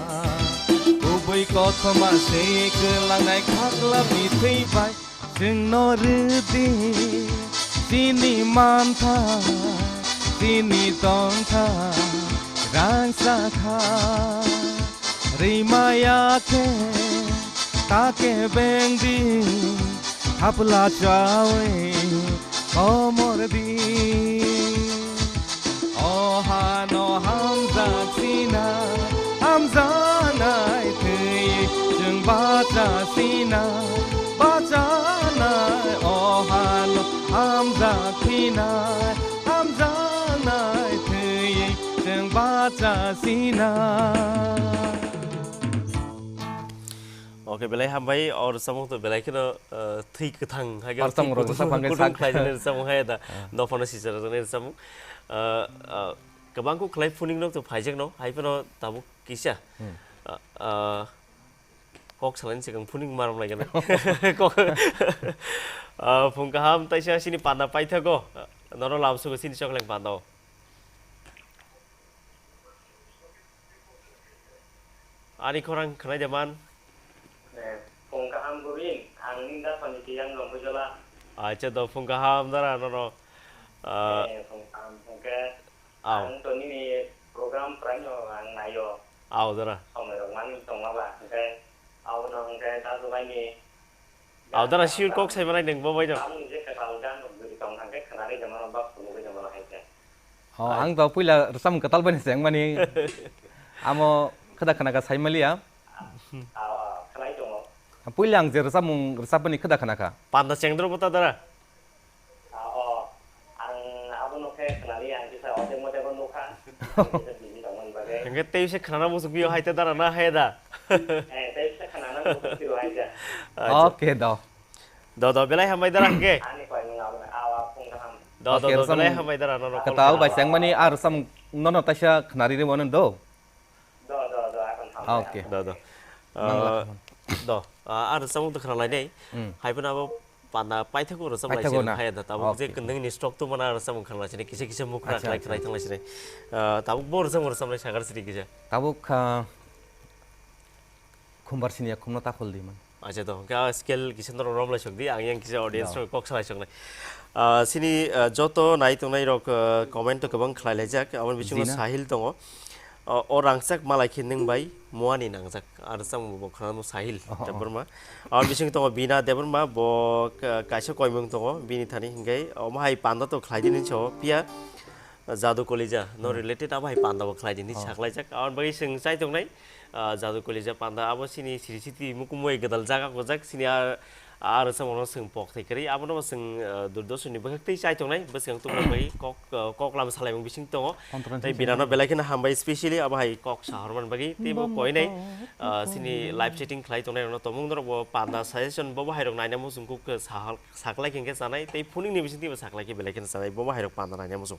Kubui kothoma se kwlangnai khakla bithwi bai. Chwngno rwdi chini mantha, chini tongtha, rangsa kha. Rimaya khe kake bengdi, thapla chawi komordi. O hano hamjak sina, hamjaknai thwi chwng bacha sina, bachanai. O hano hamjak sina, hamjaknai thwi chwng bacha sina. Oke, belai hambai, o rwchapmung to belai kheno, eh, thwi kwthang hai khe, or thwi samung rok kutung, rwchapmung khe kutung sak khlainani rwchapmung hai da. Ah. Dophano sijak rwjaknai rwchapmung. Eh, eh, kwbang kuk khlai phuning rok to phaijak no, hai phano tabuk kisa. Hmm. Eh, eh, kok salani swkang phuning marom lai gana. Kok, eh, phung kaham taisa sini panda paithago. Noro lam sugo sini chokleng panda o. Ani khorang khwnai de man. Eh, phung kaham Govind, ang nini da phone tiyang rong bujola. Acha do phung kaham dara nono. Ah, eh, phung kaham, hwnkhe aw. Ang to nini program praino ang naio. Aw dara. Somoi rok mani tongma ba, hwnkhe abono hwnkhe ta jogaini. Aw, dara sure kok sai manai nang bo bai no. Ang je kwtal gan rok guri tong hang khe khwnari jama rok bak phunugwi jama rok hai khe. Oh, ang to puila rwchapmung kwtal bai se wngmani. Amo khwda khwna kha sai maliya. Aw, aw, khwnai tongo. Puila ang je rwchapmung rwchapmani khwda khwna kha. Panda chengdro bo ta dara. Ah, oh, ang abono khe khwnali, ang kisa otek motek bo nukha. Ang kisa busy tongmani bagwi. Hwnkhe tei se khwnana muchung phio hai ta dara na hai da? Eh, tei se khwnana muchung phio hai ta. Acha. Okay, do. Do, do, belai hambai dara hwnkhe. Ani koimung abono, awa phung kaham. Do, do, okay, do, rwchapmung belai hambai dara, nono kwtal bai se wngmani, ah, rwchapmung nono taisa khwnari rw mano do. Do, do, do, akhon hambai. Okay. Do, do. Mang Ah, lakha man. Do, ah, ar samung to khna lainai. Hmm. Hai phano abo panda paithago rwchap lai Paithago sini na? Phai da, tabuk je Okay. Kwndwng ni stock to mana rwchap wng khna lai sini, kisa kisa mukra Acha, khlai acha. Khlai thang lai sini. Ah, tabuk bo rwchap rwchap lai sagar sini kisa. Tabuk, ah, khumbar sini ya khumno takhol di man. Acha do, hwnkhe ah scale kisa norok rom lai sok di, ang yang kisa audience No. Rok kok salai sok nai. Ah, sini, ah, joto nai tongnai rok, ah, comment to kwbang khlai laijak, aboni bisingo Jina. Sahil tongo. O, o rangchak malai khe nwng bai muani nangjak. Ar samung bo khwnamo Sahil Oho, oho. Debbarma. Ar bising tongo Bina Debbarma, bo ka-, kaisa koimung tongo, bini thani hinkhe omo hai panda to khlai dini so, phiya Jadu Kolija, no Hmm. Related abo hai panda bo khlai dini Oh. Saklaijak. Ar bai sing chai tongnai, ah, Jadu Kolija panda abo sini siri siti mukumui gedal jaga gojak, sini ar Ar rwchapmung no chwng pok thai kwrwi, abono bo chwng, uh, Doordarshan ni bwkhak tei chai tongnai, bwswk ang tubuna bagwi kok, uh, kok lama salaimung bising tongo. Conference Tei meeting. Binano belai kheno hambai, specially abo hai kok sahormani bagwi, tei bo koinai, uh, sini live chatting khlai tongnai rokno tongmung norok bo panda suggestion bo bo hai rok naina muchung kuk, uh, sahal-, saklai khe chanai, tei phuning ni bising tei bo saklai khe belai kheno chanai, bo bo hai rok panda naina muchung.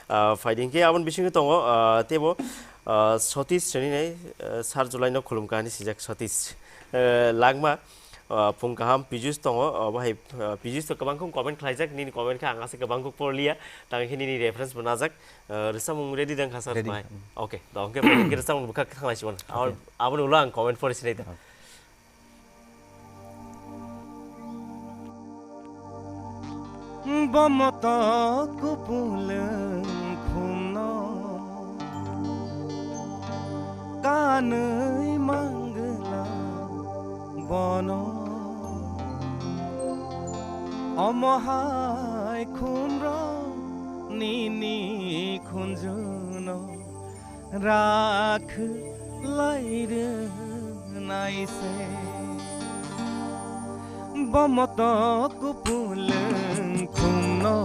Uh, phaidi hinkhe aboni bisingo tongo, uh, tei bo, uh, Satish Srini nai, uh, sir July no khulum kha hinwi sijak Satish. Uh, Langma, Ah, phung kaham, Piyush tongo, ah, bahai, ah, Piyush to kwbang khe comment khlaijak, nini comment khe ang aswk kwbang khe porliya, tang khe nini reference bo najak, ah, rwchapmung ready dang kha sir Ready. Bahai. Mm. Okay, to hwnkhe hwnkhe rwchapmung bwkha thang lai sibon. Okay. Aboni ulo ang comment pori sinai da. Okay. Bomoto kupulung khumno kanwi manggwla bono. Omo hai khumrok nini khunjuno rakhlai rwnai se. Bomoto kupulung khumno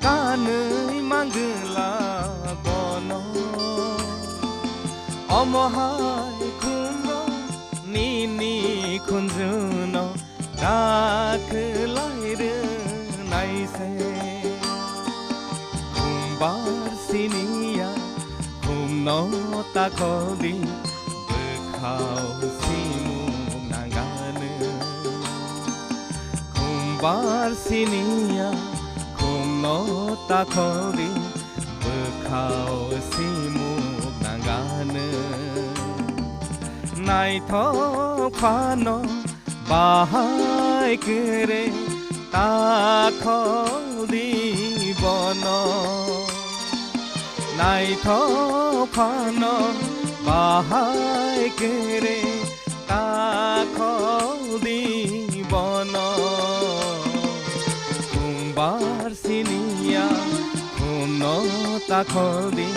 kanwi manggwla bono. Omo hai khumno nini khunjuno rakhlai rwnai se. Khumbar siniya khumno takhol di, bwkhao simung nangano. Khumbar siniya khumno takhol di, bwkhao simung nangano. Naithok phano bahai kwrwi takhol di bono. Naithok phano bahai kwrwi takhol di bono. Khumbar siniya khumno takhol di,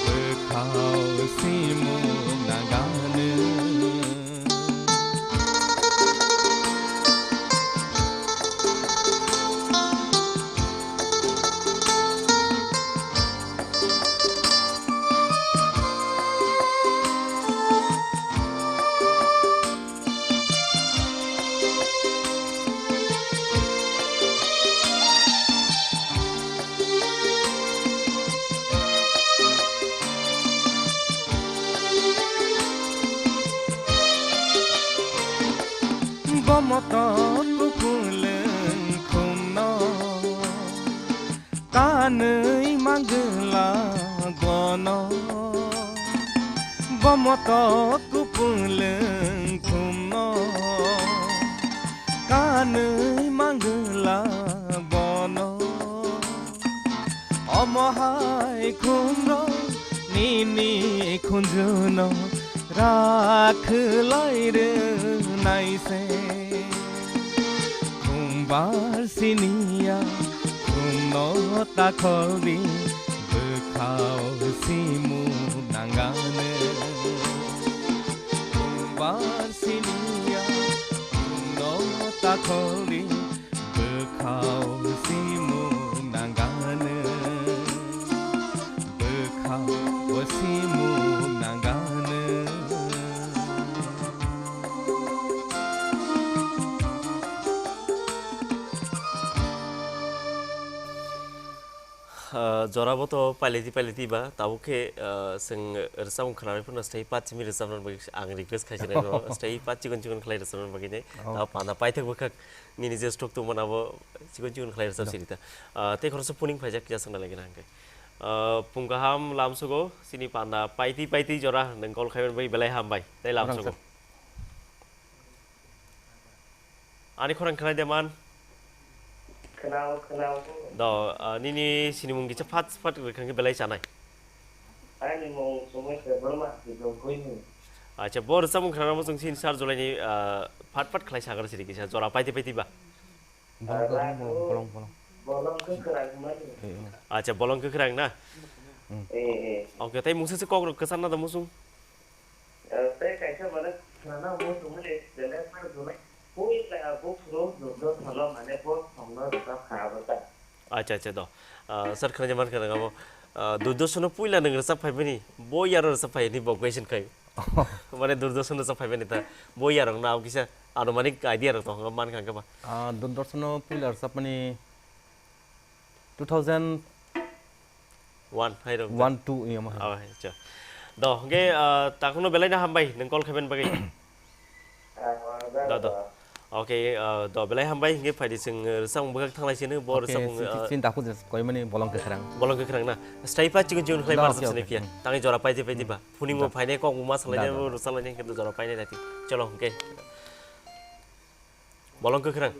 bwkhao simung nangano. Bomoto kupulung khumno kanwi manggwla bono. Bomoto kupulung khumno kanwi manggwla bono. Omo hai khumno nini khunjuno rakhlai rwnai se. Khumbar siniya khumno takhol di, bwkhao simung nangano. Khumbar siniya khumno takhol di, bwkhao simung nangano. Bwkhao simung nangano. Ah, jora bo to pailati pailati ba, tabuk khe, ah, chwng rwchapmung khwnarwi phano stay part simi rwchapna bagwi ang request khai sinai no, stay part chikon chikon khlai rwchapna bagwi nai. Oh. Tabo panda paithak bwkhak nini je stock tongmani abo chikon chikon khlai rwchap siri ta. Ah, tei khoroksa phuning phaijak kisa swngna lagi na hwnkhe. Ah, phung kaham lamsugo chini panda paiti paiti jora nwng call khaiman bagwi belai hambai. Tei lamsugo. Ani khorang khwnai de man? Khwnao, khwnao. Do, ah, nini sinimung kisa phat phat rwkhang khe belai chanai. Ani mung sumui se Burma, Bidong Kuini. Acha, bo rwchapmung khwnarokmo chwng sini sar July ni, ah, phat phat khlai sagar siri kisa jora paiti paiti ba. Bolong, bolong, bolong, bolong. Bolong kwkhwrang mani. Eh, eh. Acha, bolong kwkhwrang na? Mm. Eh, eh. Okay, tei mungsa se kok rok kwchang na da musung? Eh, tei kaisa mane khwnana musung ni, jene sar July. Puila buphuru Durdosono mane bo songno rwchap kha abo ta. Acha, acha, do. Ah, sir khwnai man khwnang abo. Ah, Durdosono puila nwng rwchap phaimani, bo yaro rwchap phaini bo question khai. Mane Durdosono rwchap phaimani ta, bo yarok na kisa anumanik idea rok tong man khang khe ba. Ah, Durdosono puila rwchapmani two thousand One, hai rok. One, two, iya, ma hai. Oh, hai, cha. Do, hwnkhe, ah, takhwno belai no hambai, nwng call khaiben bagwi. Do, do. Okay, ah, do, belai hambai, hwnkhe phaidi chwng, eh, rwchapmung bwkhak thanglai sino, bo okay, rwchapmung, si-, si-, ah, sin dakhuk je, koimani bolong kwkhwrang. Bolong kwkhwrang na. Staipa chikon chikon khlai do, mar okay, sini okay. Phiya. Hmm. Tangwi jora paidi paidi ba. Phuningo do. Phainai kok ma salai do, nai, do. Rwchap lainai, hwnkhe do jora painai nai. Cholo, hwnkhe. Bolong kwkhwrang.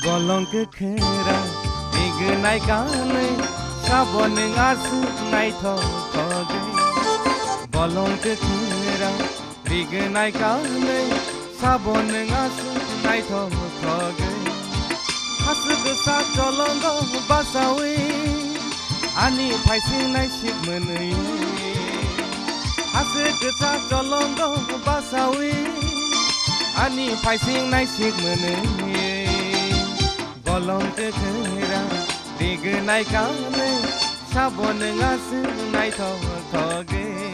Bolong kwkhwrang rignai kanwi sabo nwng aswk naithok thogwi. Bolong kwkhwrang rignai kanwi sabo nwng aswk naithok thogwi. Aswk kwchak jolongo bachawi ani phaising naisik mwnwi. Aswk kwchak jolongo bachawi ani phaising naisik mwnwi. Bolong kwkhwrang rignai kanwi sabo nwng aswk naithok thogwi.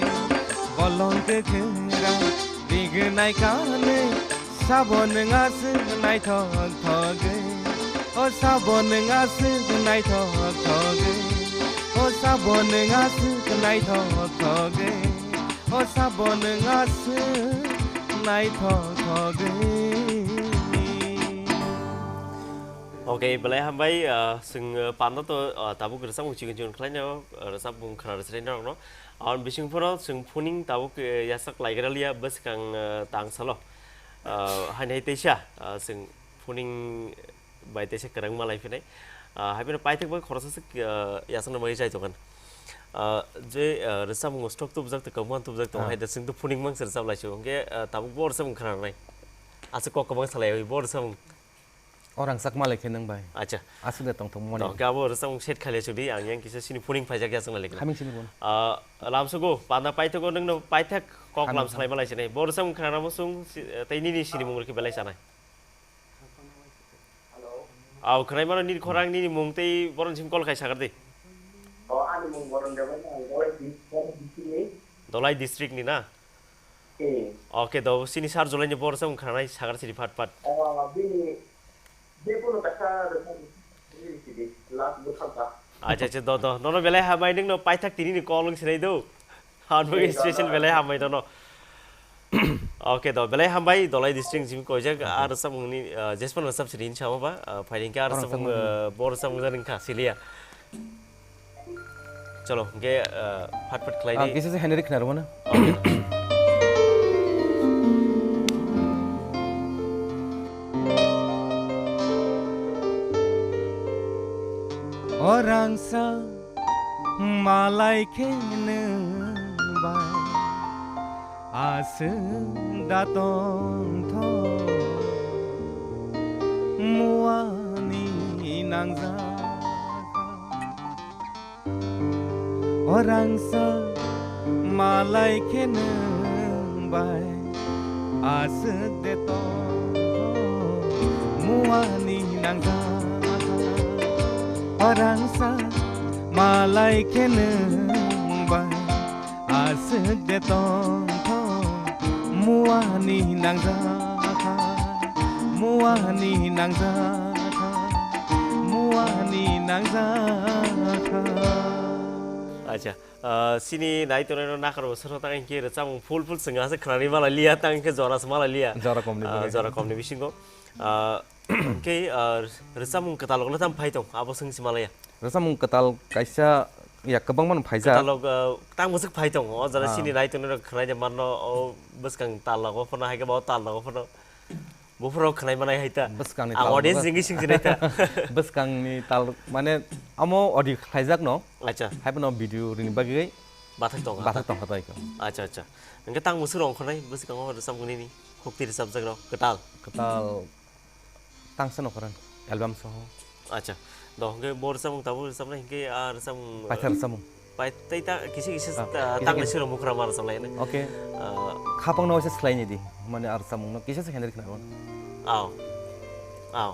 Bolong kwkhwrang rignai kanwi sabo nwng aswk naithok thogwi. O sabo nwng aswk naithok thogwi. O sabo nwng aswk naithok thogwi. O sabo nwng aswk naithok thogwi. Okay, belai hambai, ah, chwng, ah, panda to, ah, tabuk rwchapmung chikon chikon khlainai, ah, rwchapmung khwna rwchapnai norokno. Aboni bising phano chwng phuning tabuk, eh, yasak laigra liya bwskang, ah, tang salo. Ah, haini hai teisa, ah, chwng phuning bai teisa kwrwngma lai phinai. Ah, hai phano paithak bai khoroksa se, ah, yasakna bagwi chai tongkha. Ah, je, ah, rwchapmung stock tubujak tong, kwbangma tubujak tong, ah, hai da chwng to phuning mang se rwchap lai se. Hwnkhe, ah, tabuk bo rwchapmung khwna rwnai. Aswk kok kwbang salai bo rwchapmung. Orang sak malai khe nang bai. Acha. Aswk de tong thok mani. To, khe abo rwchapmung set khaile chudi, ang yang kisa sini phuning phaijak ya chwng lai khe. Haming sini bon. Ah, lamsugo, panda paithago nwngno paithak kok lam salai malai sinai. Bo rwchapmung khwna rwchapmung si-, tei nini sinimung rwkhe belai chanai. Hello. Aw, khwnai mano nini khorang, nini mung tei boroni sim call khai sagar di. O, ani mung Boron Debbarma, ang Dolai dis-, Dolai district ni. Dolai district ni na? Hmm. Okay, do, sini sar July ni bor se wng khna nai sagar siri phat phat. O, bini, bini kuno kaisa rwchapmung sidi, last bwthak ba. Acha, acha, do, do. Nono belai hambai, nwngno paithak tini ni call wng sinai do. Ang bagwi special belai hambai dono. Okay, do, belai hambai, Dolai district ni simi koijak, ah, rwchapmung ni, ah, jespan rwchap siri hinwi samo ba, ah, phai hwnkhe ah rwchapmung, ah, bo rwchapmung jani wngkha, siliya. Cholo, hwnkhe, ah, phat phat khlai di. Kisa se henrik khna rwmano. Okay. Orang sa malai khe nwng bai aswk da tongthok. Muani nangjak. Orangsa malai khe nwng bai aswk de tongkho muani nangjak. Orangsa malai khe nwng bai aswk de tongkho muani nangjak, muani nangjak, muani nangjak. Acha, ah, sini nai tongnai no nakhar bo soro tang khe rwchapmung full full swnga se khnani mala liya tang khe jora se mala liya. Jora komni Ah, bagwi. Jora komni bisingo. Ah, khe, ah, rwchapmung kwtal rok no tam phai tong abo swng se malaya. Rwchapmung kwtal kaisa ya kwbangma no phaijak. Kwtal rok, ah, tang bwswk phai tong o jora Ah. sini nai tongnai rok khnai de manno o bwskang tal rok o phano hai khe bo tal rok o phano. Buphuru khwnai manai hai ta. Bwskangni Ang tal audience bwkha. Ringwi sing jinai ta. Bwskangni tal, mane, amo audio khlaijak no. Acha. Hai phano video rini bagwi Bathak tong kha bathak ta. Tong kha ta iko. Acha, acha. Hwnkhe tang musuk rong khwnai bwskango rwchapmung nini. Khukti rwchapjak rok kwtal. Kwtal tangsa no khorang album soho. Acha. Do hwnkhe bo rwchapmung tabuk rwchapnai hwnkhe a rwchapmung Paithar rwchapmung. Pai tei ta kisa kisa Ah, ta kisa tang kisa. Siro mukra mar salai ne. Okay. Ah. Khapang no waisa slai ni di. Mane ar samung no kisa se khenri khna. Aw. Aw.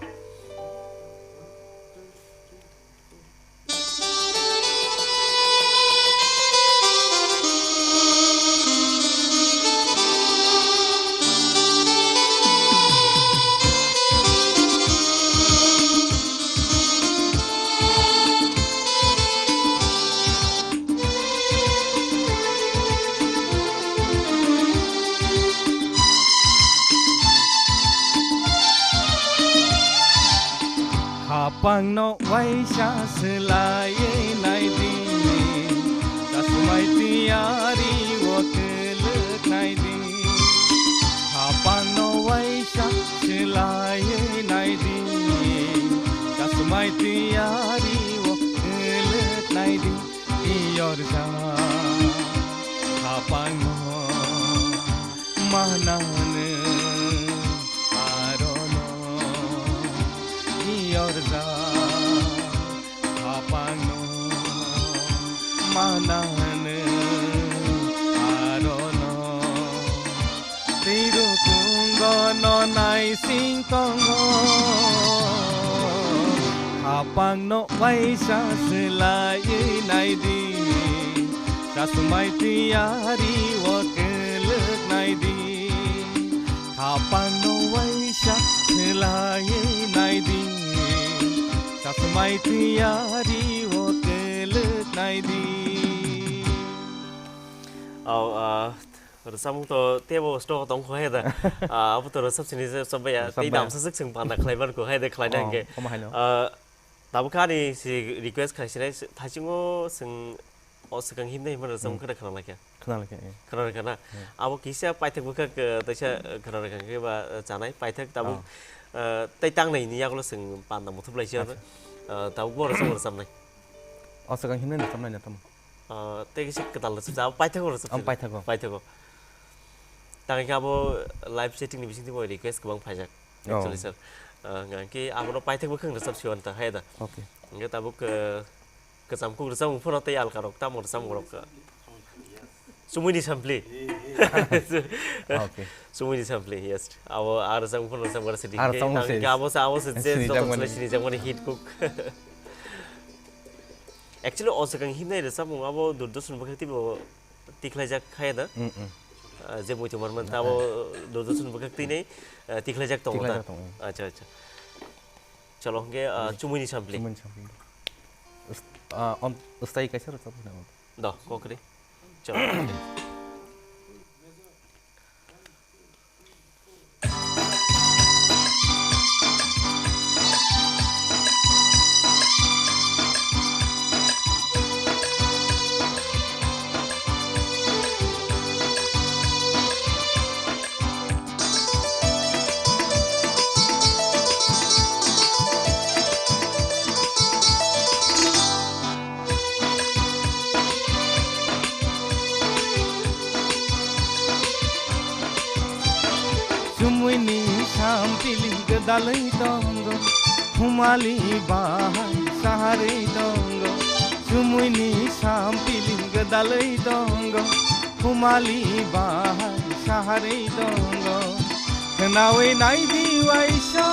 Khapang no waisa swlaiwi nai di, chasmai tiyari o kwlwk nai di. Khapang no waisa swlaiwi nai di, chasmai tiyari o kwlwk nai di. Iyorjak khapangno mananw arono. Iyorjak khapangno mananw arono. Tei rukungo no naising tongo, khapang no waisa swlaiwi nai di, chasmai tiyari o kwlwk nai di. Khapang no waisa swlaiwi nai di, chasmai tiyari o kwlwk nai di. Oh, uh, Rwchapmung to teibo stock tong kho hai da. Ah, abo to rwchap sini se chap ya. Rwchap tei baya. Damsa swk chwng panda khlai man kho hai da khlai na Oh, hwnkhe. Omo haino. Ah, tabuk khe ani si request khai sinai thaichungo chwng o swkang himnai himma rwchapmung Hmm. khwna khwna laikha. Khwna laikha, eh. Khwna laikha na? Hmm. Abo kisa paithak bwkhak, eh, taisa, eh, khwna laikha khe ba, eh, chanai paithak tabuk, Oh. eh, tei tangnai ni yagulo chwng panda muthup lai si Acha. Ano. Eh, tabuk bo rwchapmung rwchapnai. O swkang himnai rwchapnai na tamo? Ah, tei kisa kwtal rwchapjak, paithago rwchapjak. Am, paithago. Paithago. Tangkhe abo live chatting ni bisingtwi bo request kwbang phaijak. Oh. Actually, sir. Ah, hwnkhe abono paithak bwkhwng rwchap siwan ta, hai da. Okay. Hwnkhe tabuk, ah, kwcham kuk rwchapmung phano tei alka rok tamo rwchapmung rok, ah, Chumui ni sampli. Okay. Chumui ni sampli, yes. Abo ar rwchapmung phano rwchap gra sidi. Ar rwchapmung Hwnkhe se. Abo se, abo se, je Sini joto jakmani. Sini jakmani hit kuk. Actually, o swkang himnai rwchapmung abo Doordarshan bwkhak twibo tikhlaijak khaya da? Mm, mm. Ah, je muitu manman Acha. Tabo Doordarshan bwkhak twi nei, ah, tikhlaijak tongo da? Tikhlaijak tongo. Acha, acha. Chalo, hwnkhe, ah, Chumui ni sampli. Chumui ni sampli. Ust-, ah, on-, ustai kaisa rwchap hwnwi. Do, kokri. Chalo. Chumuini sampili gwdalwi tongo, khumali bahai saharwi tongo. Chumuini sampili gwdalwi tongo, khumali bahai saharwi tongo. Khnawi naidi waisa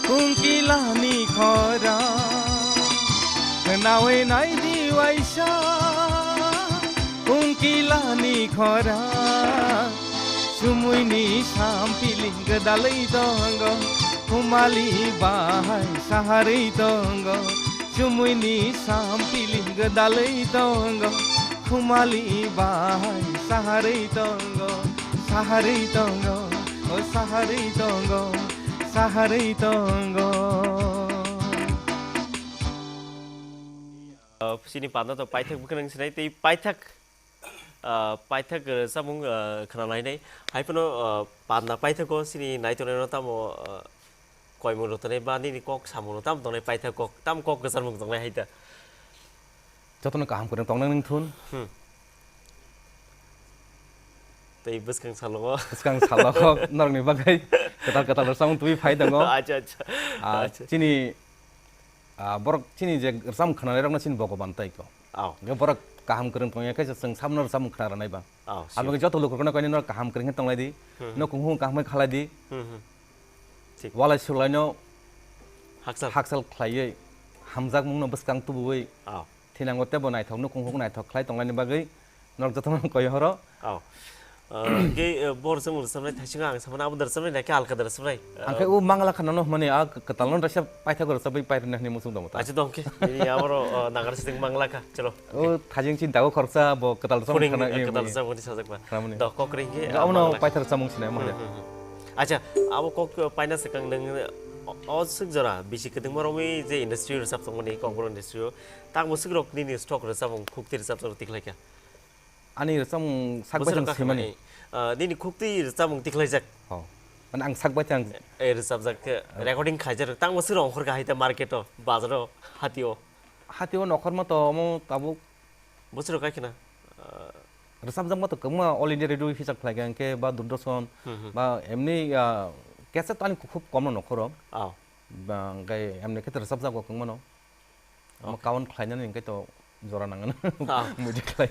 kungkilani khorang, khnawi naidi waisa kungkilani khorang. Chumuini sampili gwdalwi tongo, khumali bahai saharwi tongo. Chumuini sampili gwdalwi tongo, khumali bahai saharwi tongo, saharwi tongo, o saharwi tongo, saharwi tongo. Ah, chini panda to paithak bwkhwnang sinai tei paithak, ah, paithak, ah, samung, ah, khna lainai. Hai phano, ah, panda paithak o chini naitonai no tamo, ah, koimung rwtani ba nini kok samung no tamo tongnai paithak kok, tamo kok kwcharmung tongnai hai ta. Jotono kaham kwrwng tongnai nung thun. Hmm. Tei bwskang salo o. Bwskang salo o norokni bagwi kwtal kwtal rwchapmung tubui phai tongo. Acha, acha. Ah, acha. Chini, ah, borok chini je rwchapmung khwnanai rokno chini Bhogoban tai ko. Au. Hwnkhe borok kaham kwrwng tongya khe chwng sabno rwchapmung khna rwnai ba. Au, sure. Aboni joto lukurokno kainwi norok kaham kwrwng khe tonglai di. Hmm, hmm. Nokung hung kaham khe khalai di. Hmm, hmm. Thik. Walai swlaino hakchal, hakchal khlaiwi hamjakmungno bwskang tubuwi. Au. Thinango teibo naithok, nokung huk naithok khlai tonglaini bagwi norok jotono koi horo. Au. Ah, hwnkhe, eh, bo rwchapmung rwchapnai thaisingo ang samani abo da rwchapnai na khe alka da rwchapnai? Ang khe o mangla kha nono hwnmani a kwtalno raisa paithakgo rwchapwi pairwna hwnwi muchung tongo ta. Acha dong khe, nini aboro, oh, nagar siteng mangla kha, chalo. O thajing chinta o khoroksa bo kwtal rwchapmung khana, eh, kwtal rwchapmung sajak ba. Khana mani. Dok kok ring khe, ah, abono mangla kha. Paithak rwchapmung sinai mo. Hmm, hmm, hmm. Acha, abo kok, eh, paina swkang nwng, o, o swk jora bisi kwdwngma romwi je industry rwchap tongmani, Kokborok industry o. Tang mwswk rok nini stock rwchapmung, khukti rwchap tongmani tikhlai kha. Ani rwchapmung sak bai tang simani. Ah, nini khuktwi rwchapmung tikhlaijak. Oh. Mane ang sak bai tang. Eh, rwchapjak khe, recording khaijak, tang mwswk rok ongkhor kha hai ta market o, bazar o, hati o. Hati o nokhorma to omo tabuk. Bwswk rok kai khna. Ah. Rwchapjakma to kwbangma All India Radio hisab khlai kha, hwnkhe ba Doordarshan, hmm, hmm, ba emni, ah, cassette ani khub kom no nokhoro. Oh. Ba hwnkhe emni khe to rwchapjago kwbangma no. Omo, okay, kawan khlainani hwnkhe to jora nangano. Ah. Muitu khlai.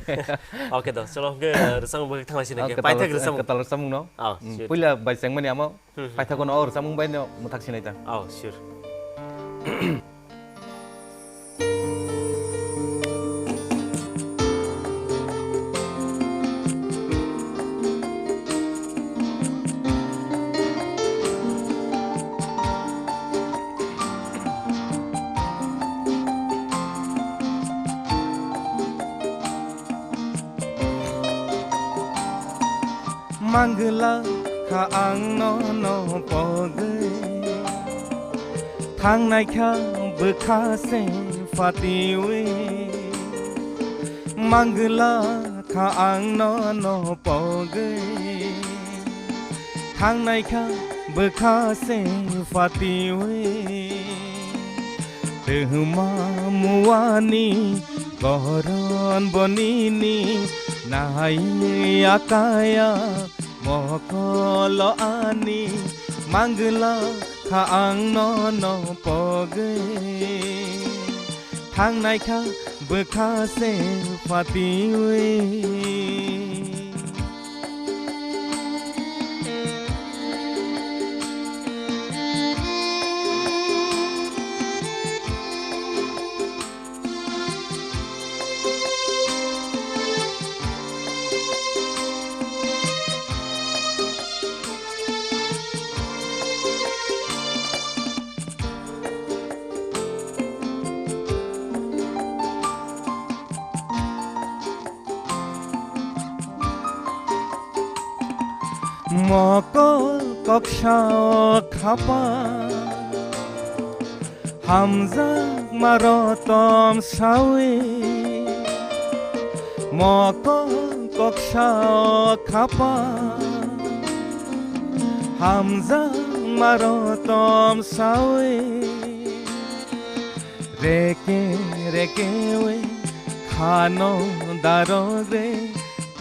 Okay, do, cholo, hwnkhe, eh, rwchapmung bai thanglaisini, ah, hwnkhe, kwtal paithak rwchap-, rwchapmung. Kwtal rwchapmung no. Ah, hmm, sure. Puila bai chengmani amo, hmm, hmm, paithakgo no o rwchapmung bai no mwthak sinai ta. Ah, sure. Mangla kha ang nono pogwi, thangnai kha bwkha se phatiwi. Mangla kha ang nono pogwi, thangnai kha bwkha se phatiwi. Twma muani goron bonini nahai akaya mokolo ani. Mangla kha ang nono pogwi, thangnai kha bwkha se phatiwi. Mokol koksa o khapa, hamjakma rotom sawi. Mokol koksa o khapa, hamjakma rotom sawi. Reke reke we khano darok re,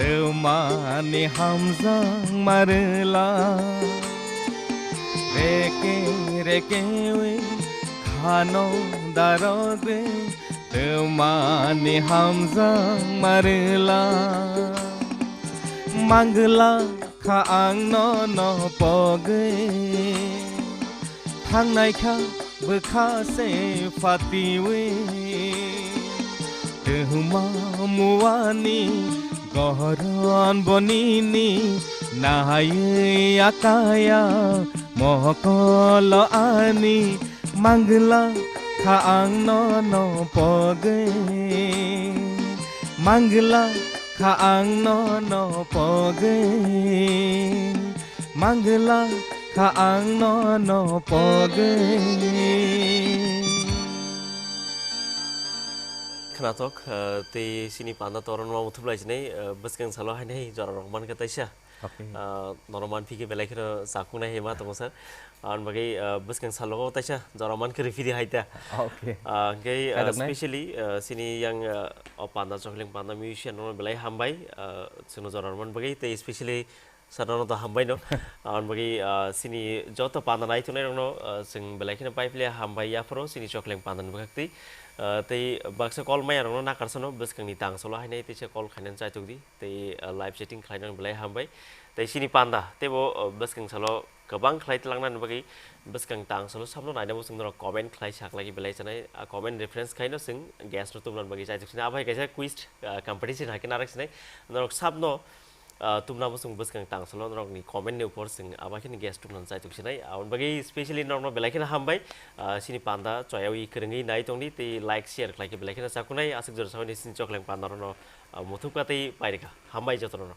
Twmani hamjak marwla, reke reke wi khano darogwi. Twmani hamjak marwla, mangwla kha ang nono pogwi. Thangnai kha bwkha se phatiwi, twma muani goron bonini nahaiwi akaya mohokolo ani. Mangwla kha ang nono pogwi, mangwla kha ang nono pogwi, mangwla kha ang nono pogwi. Khnathok, eh, tei sini panda toron ma muthup lai sinai, eh, bwskang salo hainai jora rok mankha taisa. Okay. Ah, norok manphi khe belai kheno chakhungnai hai ma tongo sir. Aboni bagwi, ah, bwskang salogo taisa jora mankhe rwphidi hai ta. Okay. Ah, hwnkhe, ah, Khairoknai. Specially, ah, sini yang, ah, o panda, Chokling panda musician rokno belai hambai, ah, chwngno jora rwmani bagwi, tei specially sir nono to hambai no. Aboni bagwi, ah, sini joto panda naitongnai rokno, ah, chwng belai kheno paiphle hambai yapharo sini Chokling panda ni bwkhak twi. Ah, tei baksa call maya rokno nakarsano bwskangni tang solo hainai teisa call khainani chaitok di. Tei, ah, live chatting khlainani belai hambai. Tei sini panda, teibo, ah, bwskang salo kwbang khlai tlangnani bagwi bwskang tang salo sabno nainabo chwng norok comment khlai saklai belai chanai, ah, comment reference khaino chwng guest no tumnani bagwi chaitok sinai. Abai kaisa quiz, ah, competition hai khe narak sinai. Norok sabno, ah, tumnabo chwng bwskang tang salo norokni comment ni upor chwng abai kheno guest tumnani chaitok sinai. Aboni bagwi specially norokno belai kheno hambai, ah, sini panda choyawi kwrwngwi nai tongdi tei like share khlai khe belai kheno chakhunai. Aswk jora sawi ni sini Chokling panda rokno, ah, muthupka tei pairika. Hambai jotono.